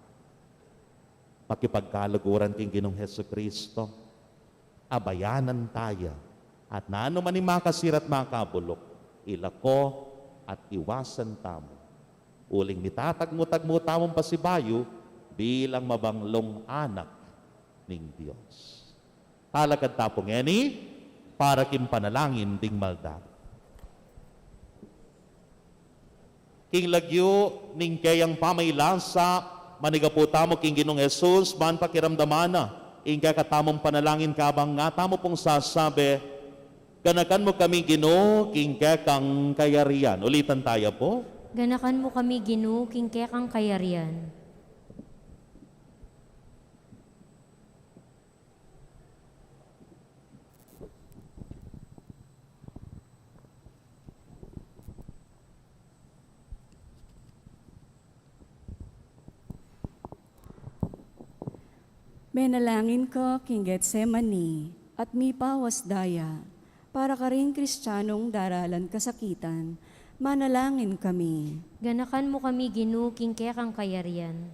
Makipagkaluguran king Ginung Jesucristo, abayanan taya, at nanu man ing makasira at makabuluk, ilako at iwasan tamu. Uling mitatagmu-tagmu tamung pasibayu bilang mabanglung anak ning Dios. Talakad ta pu ngeni para king panalangin ding malda. King lagyu ning keyang pamaylasa, manigapu tamu king Ginung Jesus, ban pakiramdaman na ing kekatamung panalangin kabang ngatamu pung sasabi, "Ganakan mu kami, Ginu, king kekang kayarian." Ulitan taya pu. Ganakan mu kami, Ginu, king kekang kayarian. Menalangin ka king Getsemani at mipawas daya para karing Kristianong daralan kasakitan, manalangin kami. Ganakan mu kami, Ginu, king kekang kayarian.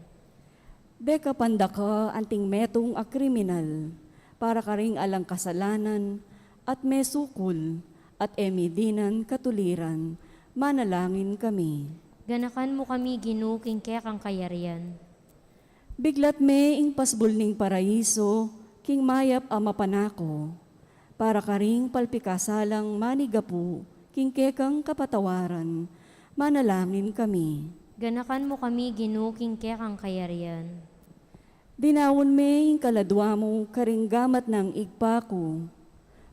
Dekapan da ka anting metung a kriminal, para karing alang kasalanan, at mesukul, at e midinan katuliran, manalangin kami. Ganakan mu kami, Ginu, king kekang kayarian. Biglat me ing pasbul ning paraiso king mayap a mapanako, para karing palpikasalang manigapu king kekang kapatawaran, manalangin kami. Ganakan mu kami, Ginu, king kekang kayarian. Dinaun me ing kaladua mu karing gamat nang Ibpa ku,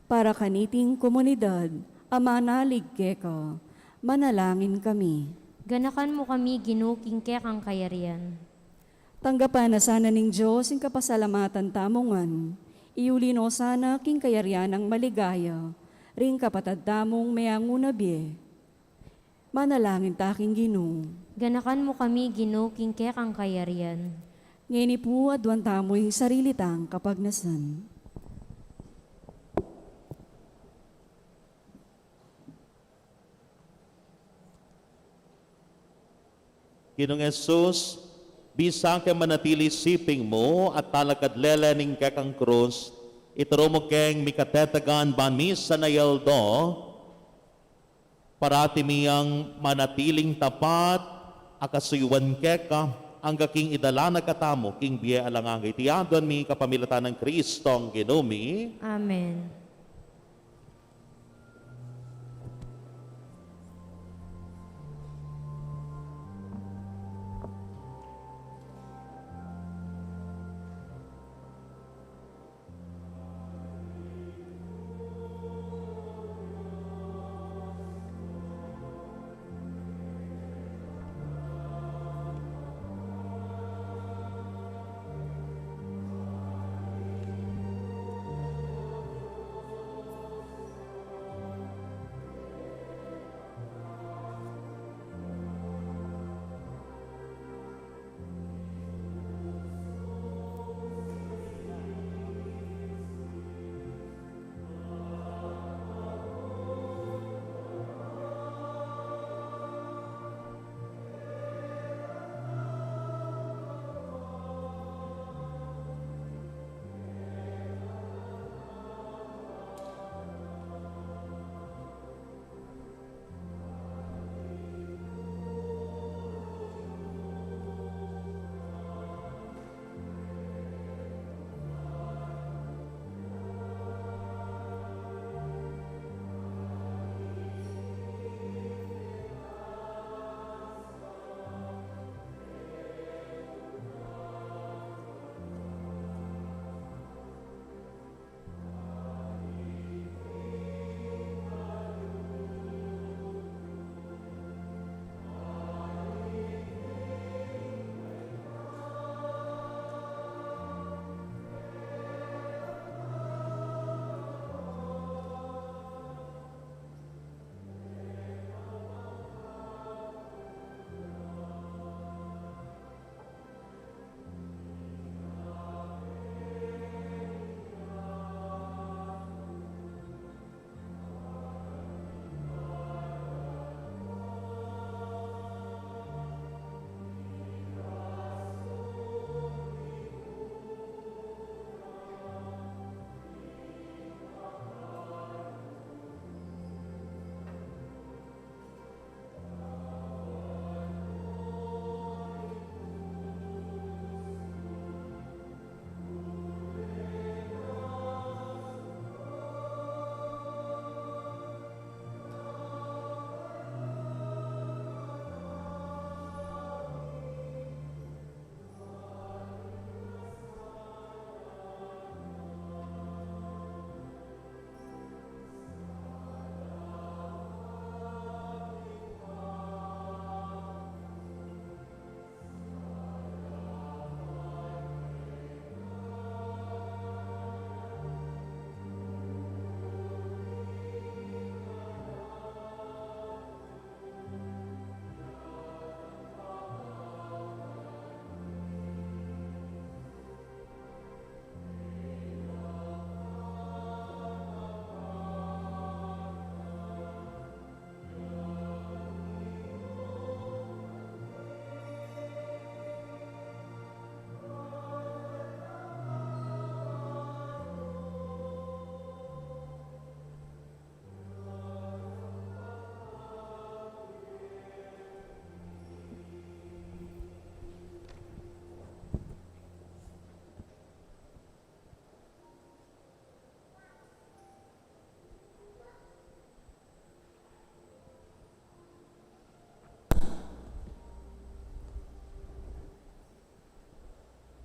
para kaniting komunidad a manalig keka, manalangin kami. Ganakan mu kami, Ginu, king kekang kayarian. Tanggapan na sana ning Dios ing kapasalamatan tamu ngan, iuli no sana king kayarian nang maligaya ring kapatad tamung meangu na bie. Manalangin ta king Ginu. Ganakan mu kami, Ginu, king kekang kayarian. Ngeni pu, aduan tamu ing sarili tang kapagnasan. Ginung Jesus, bisa keng manatili siping mu at talakad lele ning kekang krus, ituru mu keng mikatetagan ban misan a aldo, parati mi yang manatiling tapat a kasuyuan keka, angga king idala na katamu king bie alang angga. Iti aduan mi kapamilatan nang Kristong Ginu mi. Amen.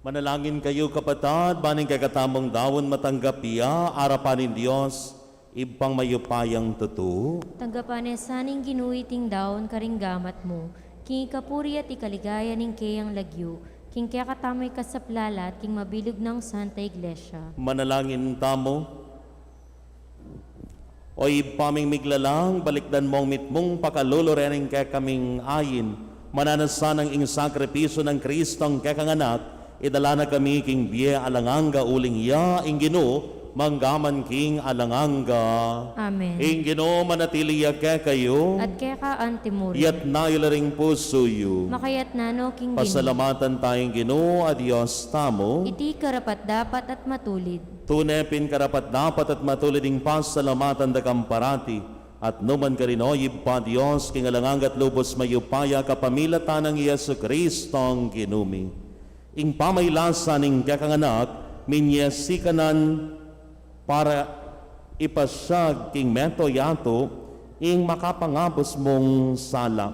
Manalangin kayu, kapatad, ban ing kekatamung daun matanggap ya arapan ning Dios, Ibpang mayupayang tutu. Tanggapan na sa ning Ginu iting daun karing gamat mu, king ikapuri at ikaligaya ning keyang lagyu, king kekatamung ikasaplala at king mabilug nang Santa Iglesia. Manalangin tamu. O Ibpa ming miglalang, balikdan mung mitmung pakalulu reng kekaming ain, mananu sanang ing sakripisyu nang Kristong kekang Anak, idala na kami king bie alang angga, uling ya ing Ginu, mangga man king alang angga. Amen. Ing Ginu manatili ya kekayu. At keka antimurin. Iyatas yu la ring pusu yu. Makayatas no king Ginu. Pasalamatan taya ing Ginu a Dios tamu. Iti karapat-dapat at matulid. Tune pin karapat-dapat at matulid ing pasalamatan da ka parati, at nu man karin, o Ibpa Dios, king alang angga at lubus mayupaya, kapamilatan nang Jesucristong Ginu mi. Ing pamailasa ning kekang Anak, minie sikanan para ipasiag king meto yatu ing makapangabus mung sala.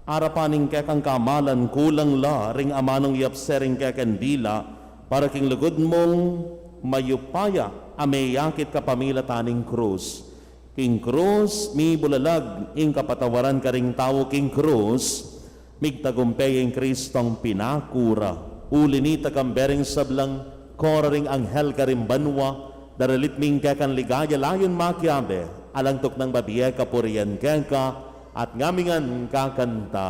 Arapan ning kekang kamalan, kulang la ring amanung yapse ring kekang dila, para king lugud mung mayupaya a meyakit kapamilatan ning krus. King krus mibulalag ing kapatawaran karing tau, king krus migtagumpe ing Kristong pinaku ra. Uli nita, kambe ring sablang koro ring anghel karing banua, daralit mi ing kekang ligaya, layun makiabe, alang tuknang babie kapurian keka, at ngami ngan kakanta.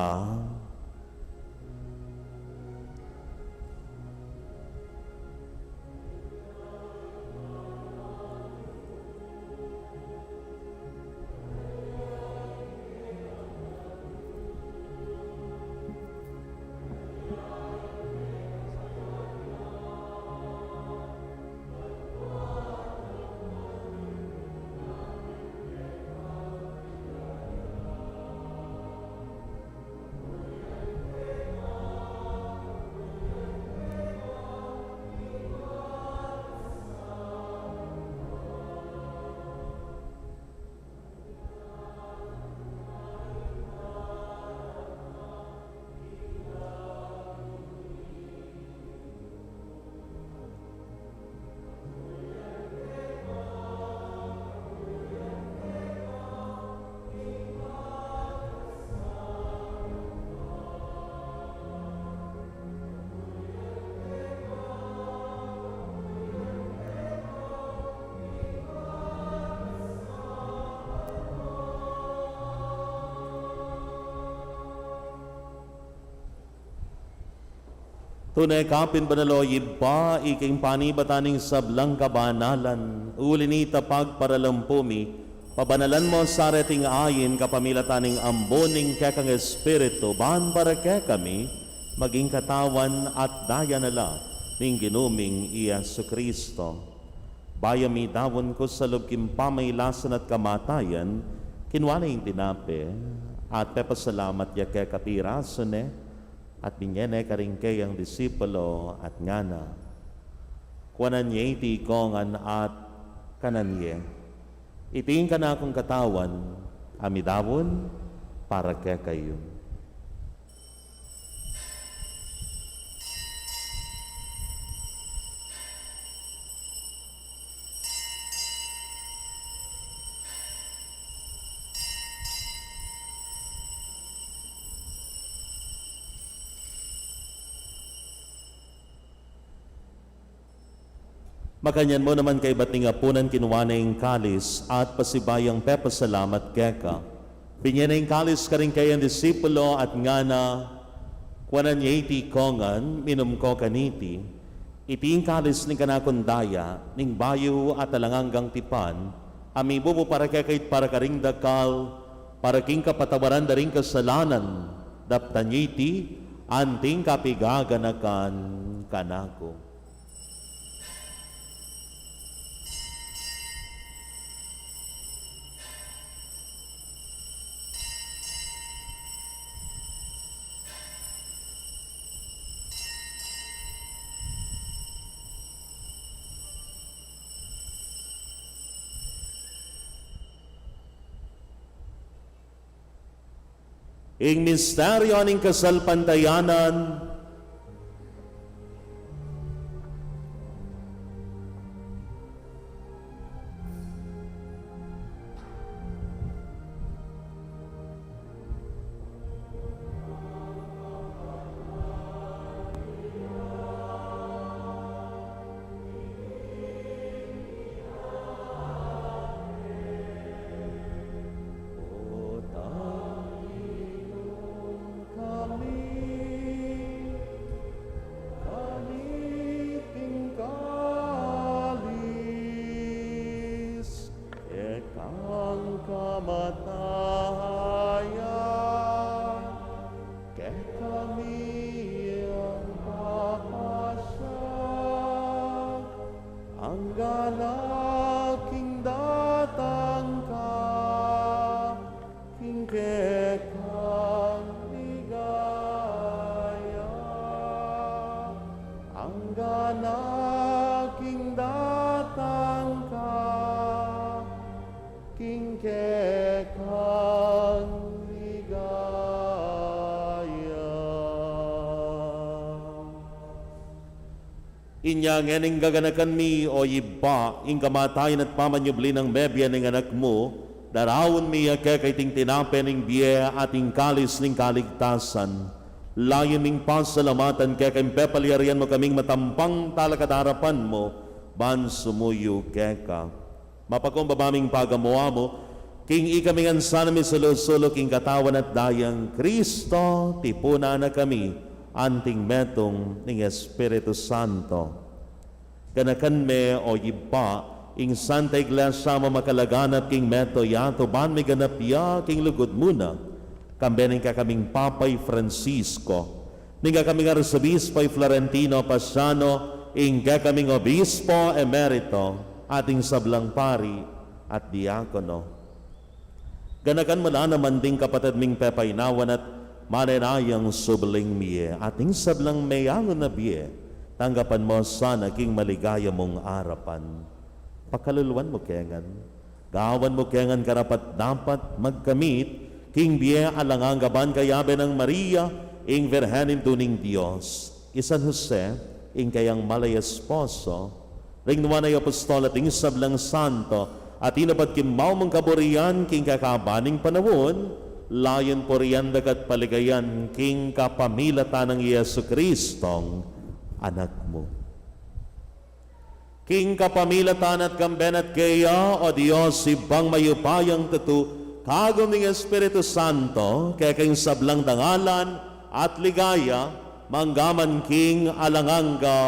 Tune ka pin banal, o Ibpa, ika ing panibatan ning sablang kabanalan. Uli nita, pagparalampu mi, pabanalan mu sa reting ain kapamilatan ning ambun ning kekang Espiritu, ban para kekami maging katawan at daya na la ning Ginu ming i Jesucristo. Bayu mi daun kusang lub king pamailasan at kamatayan, kinua ne ing tinape, at pepasalamat ya keka, pirasu ne, at binie ne karing keyang disipulo, at ngana: Kuanan ye iti ikongan at kanan ye. Iti ing kanakung katawan, a midaun para kekayu. Makanyan mu naman, kaibat ning apunan, kinua ne ing kalis at pasibayung pepasalamat keka, binie ne ing kalis karing keyang disipulo at ngana: Kuanan ye iti ikongan, minum ko kaniti. Iti ing kalis ning kanakung daya, ning bayu at alang anggang tipan, a mibubu para kekayu at para karing dakal, para king kapatawaran da ring kasalanan. Daptan ye iti anting kapigaganakan kanaku. Ing misteryu ning kasalpantayanan. Gana king datang ka, king kekang ligaya. Inya ngeni gaganakan mi, o Ibpa, ing kamatayan at pamanyubli nang mebie ning Anak mu, daraun mi keka iting tinape ning bie at ing kalis ning kaligtasan. Layun ming pasalamatan keka ing pepalyarian mu kaming matampang talakad king arapan mu, ban sumuyu keka. Mapakumbaba ming pagamu-amu, king ikami ngan sana misulu-sulu king katawan at dayang Kristo, tipunan na kami anting metung ning Espiritu Santo. Ganakan me, o Ibpa, ing Santa Iglesia mu makalaganap king mabilug a yatu, ban miganap ya king lugud mu na, kambe ning kekaming Papa i Francisco, ning kekaming Arsobispo i Florentino Paciano, ing kekaming Obispo Emerito, at ing sablang pari at diakono. Ganakan mu la naman ding kapatad ming pepaynawan at manenayang subling mie, at ing sablang meyangu na bie, tanggapan mu sana king maligaya mung arapan. Pakaluluan mu ke ngan, gawan mu ke ngan karapat-dapat magkamit king bie alang angga ban kayabe nang Maria, ing Virgen Indu ning Dios, i San Jose, ing keyang mal a esposo, ring nuan a apostol at ing sablang santo, a tinupad king mau mung kaburian king kekaban ning panaun, layun purian da ka at paligayan king kapamilatan nang Jesucristong Anak mu. King kapamilatan na at kambe na at keya, o Dios, Ibpang mayupayang tutu, kagum ning Espiritu Santo, keka ing sablang dangalan at ligaya, mangga man king alang angga.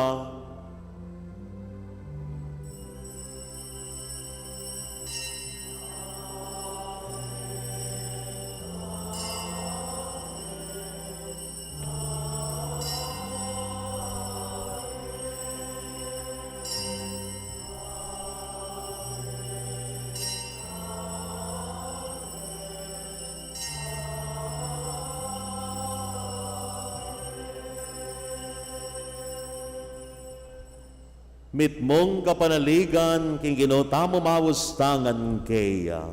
Mitmung kapanaligan king Ginu tamu, maus tangan keya.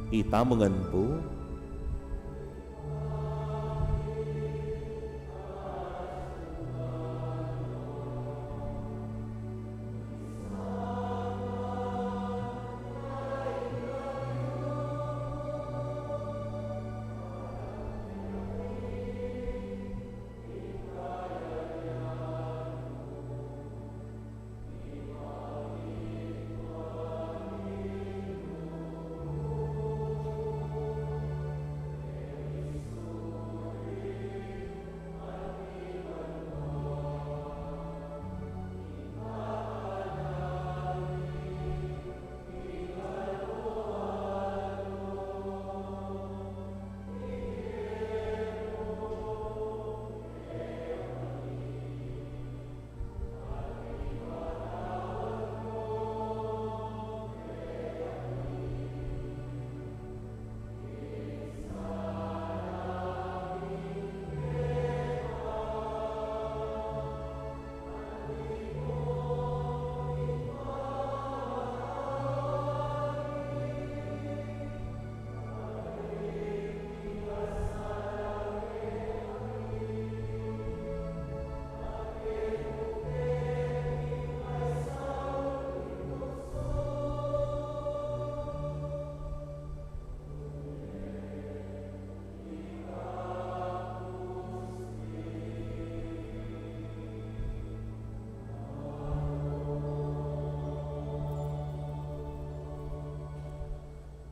Itamu ngan pu.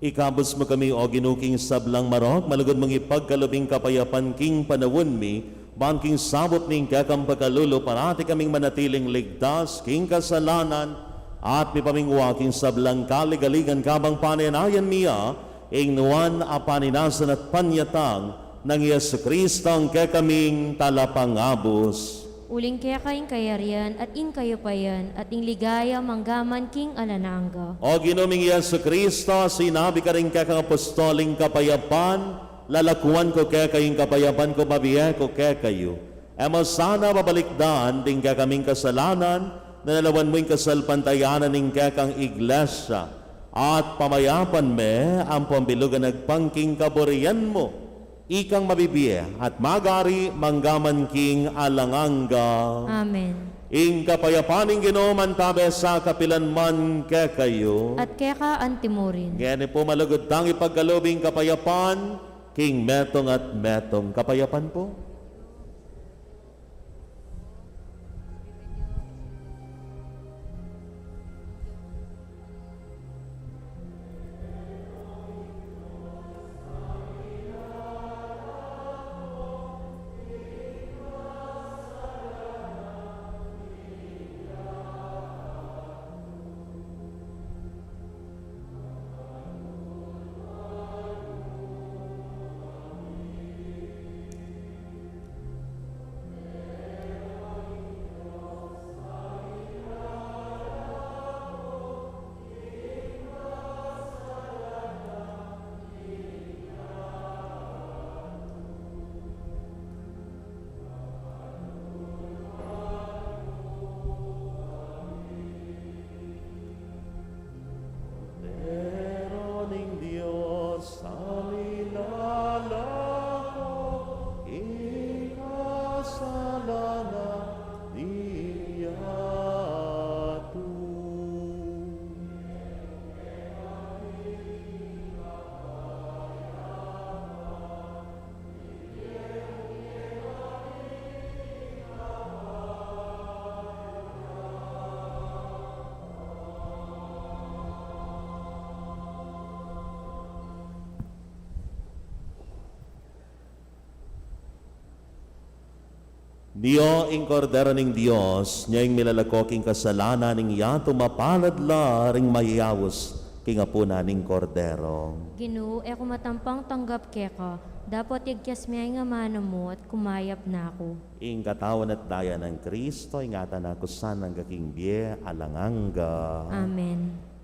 Ikabus mu kami, O Ginu, king sablang marok, malugud mung ipagkalub ing kapayapan king panaun mi, ban king sabub ning kekang pakalulu, parati kaming manatiling ligtas king kasalanan, at mipamingwa king sablang kaligaligan, kabang panenayan mi ya ing nuan a paninasan at panyatang nang Jesucristo, ing kekaming Talapangabus. Uling keka ing kayarian at ing kayupayan at ing ligaya manggaman king alang angga. O Ginu ming Jesucristo, sinabi ka ring kekang apostol, ing kapayapan lalakuan ku kekayu, ing kapayapan ku bibie ku kekayu. E mu sana babalikdan ding kekaming kasalanan, nune lawan mu ing kasalpantayanan ning kekang Iglesia, at pamayapan me ampong bilug a agpang king kaburian mu. Ikang mabibie at magari manggaman king alang angga. Amen. Ing kapayapan ning Ginu mantabe sa kapilan man kekayu. At keka antimurin. Ngeni pu malugud tang ipagkalub ing kapayapan king metung at metung. Kapayapan pu. Kordero ning Dios, salilalang king kasalanan ning yatu. Nio ing Kordero ning Dios, nio ing milalako king kasalanan ning yatu. Mapalad la ring mayayaus king apunan ning Kordero. Ginu, e ku matampang tanggap keka, dapot ikyas me ing amanu mu at kumayap na ku. Ing katawan at daya nang Kristo, ingatan na ku sana angga king bie alang angga. Amen.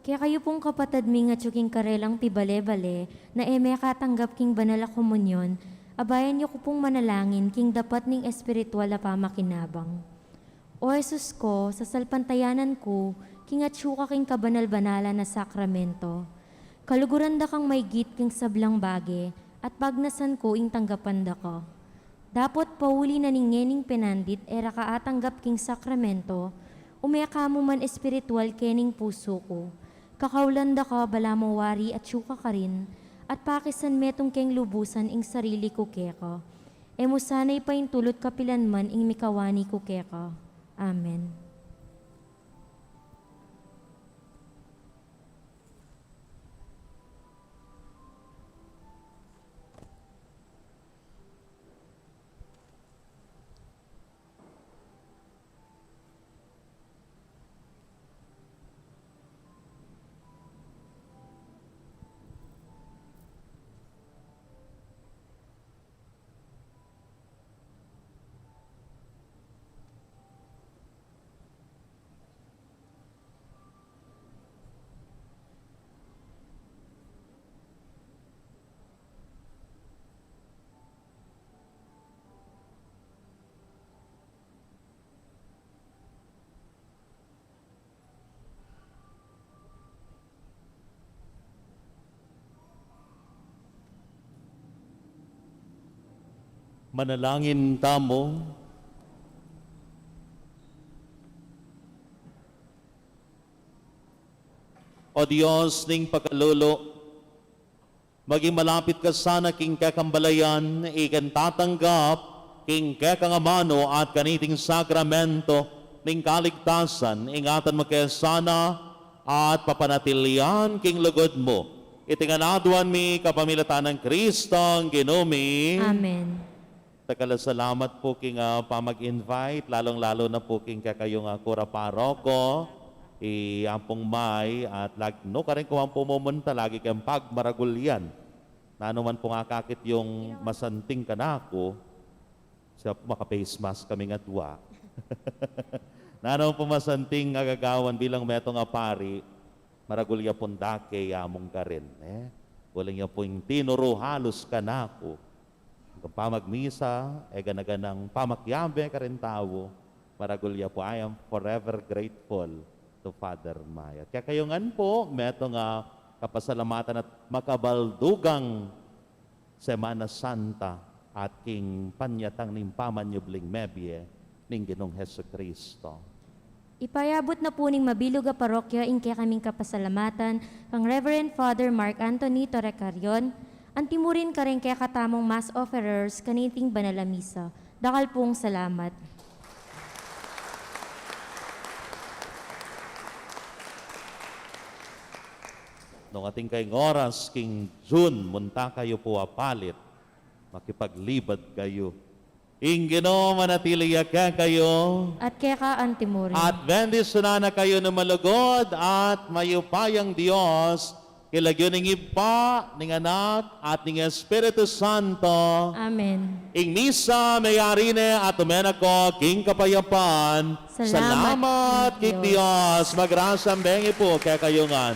Kekayu pung kapatad ming atyu king karelang pibale-bale, na e mekatanggap king banal a komunyon, abayan yu ku pung manalangin king dapat ning espiritual a pamakinabang. O Jesus ko, sasalpantayanan ku king atyu ka king kabanal-banalan a sakramento. Kaluguran da kang maygit king sablang bage, at pagnasan ku ing tanggapan da ka. Dapot pauli na ning ngening penandit e ra ka atanggap king sakramento, ume ka mu man espiritual kening pusu ku. Kakaulan da ka balamu wari atyu ka karin, at pakisan metung keng lubusan ing sarili ku keka. E mu sana ipaintulut kapilan man ing mikawani ku keka. Amen. Manalangin tamu. O Dios ning pakalulu, maging malapit ka sana king kekang balayan, ikan tatanggap king kekang amanu at kaniting sakramento ning kaligtasan, ingatan mu ke sana at papanatilian king lugud mu. Iti ngan aduan mi kapamilatan nang Kristong Ginu mi. Amen. Dakal a salamat pu king, ah, pamag-invite, lalung-lalu na pu king kekayung, ah, kura paroko, i Ampong May, at lag-, nukarin ku man pu mumunta, lagi keng pagmaragul yan. Nanu man pung akakit yung masanting kanaku, siya pu maka-face mask kaming adua. Nanu man pung masanting agagawan bilang metung a pari, maragul ya pung dake ya mung karin, e. Uling ya pung tinuru halus kanaku. Ing pamagmisa, e gana-ganang pamakiabe karing tau, maragul ya pu. I am forever grateful to Father May. At kekayu ngan pu, metung a kapasalamatan at makabaldugang Semana Santa at king panyatang ning pamanyubling mebie ning Ginung Jesucristo. Ipayabut na pu ning mabilug a parokya ing kekaming kapasalamatan kang Reverend Father Mark Anthony Torrecarion, anti mu rin kareng kekatamung Mass offerers kaniting banal a misa. Dakal pung salamat. Nung atin kayung oras king June, munta kayu pu a palit, makipaglibad kayu. Ing Ginu manatili ya kekayu. At keka anti mu rin. At bendisyunan na kayu ning malugud at mayupayang Dios, king lagyu ning Ibpa, ning Anak, at ning Espiritu Santo. Amen. Ing misa meyari ne at ume na ko king kapayapan. Salamat king Dios. Magrasyang bengi pu kekayu ngan.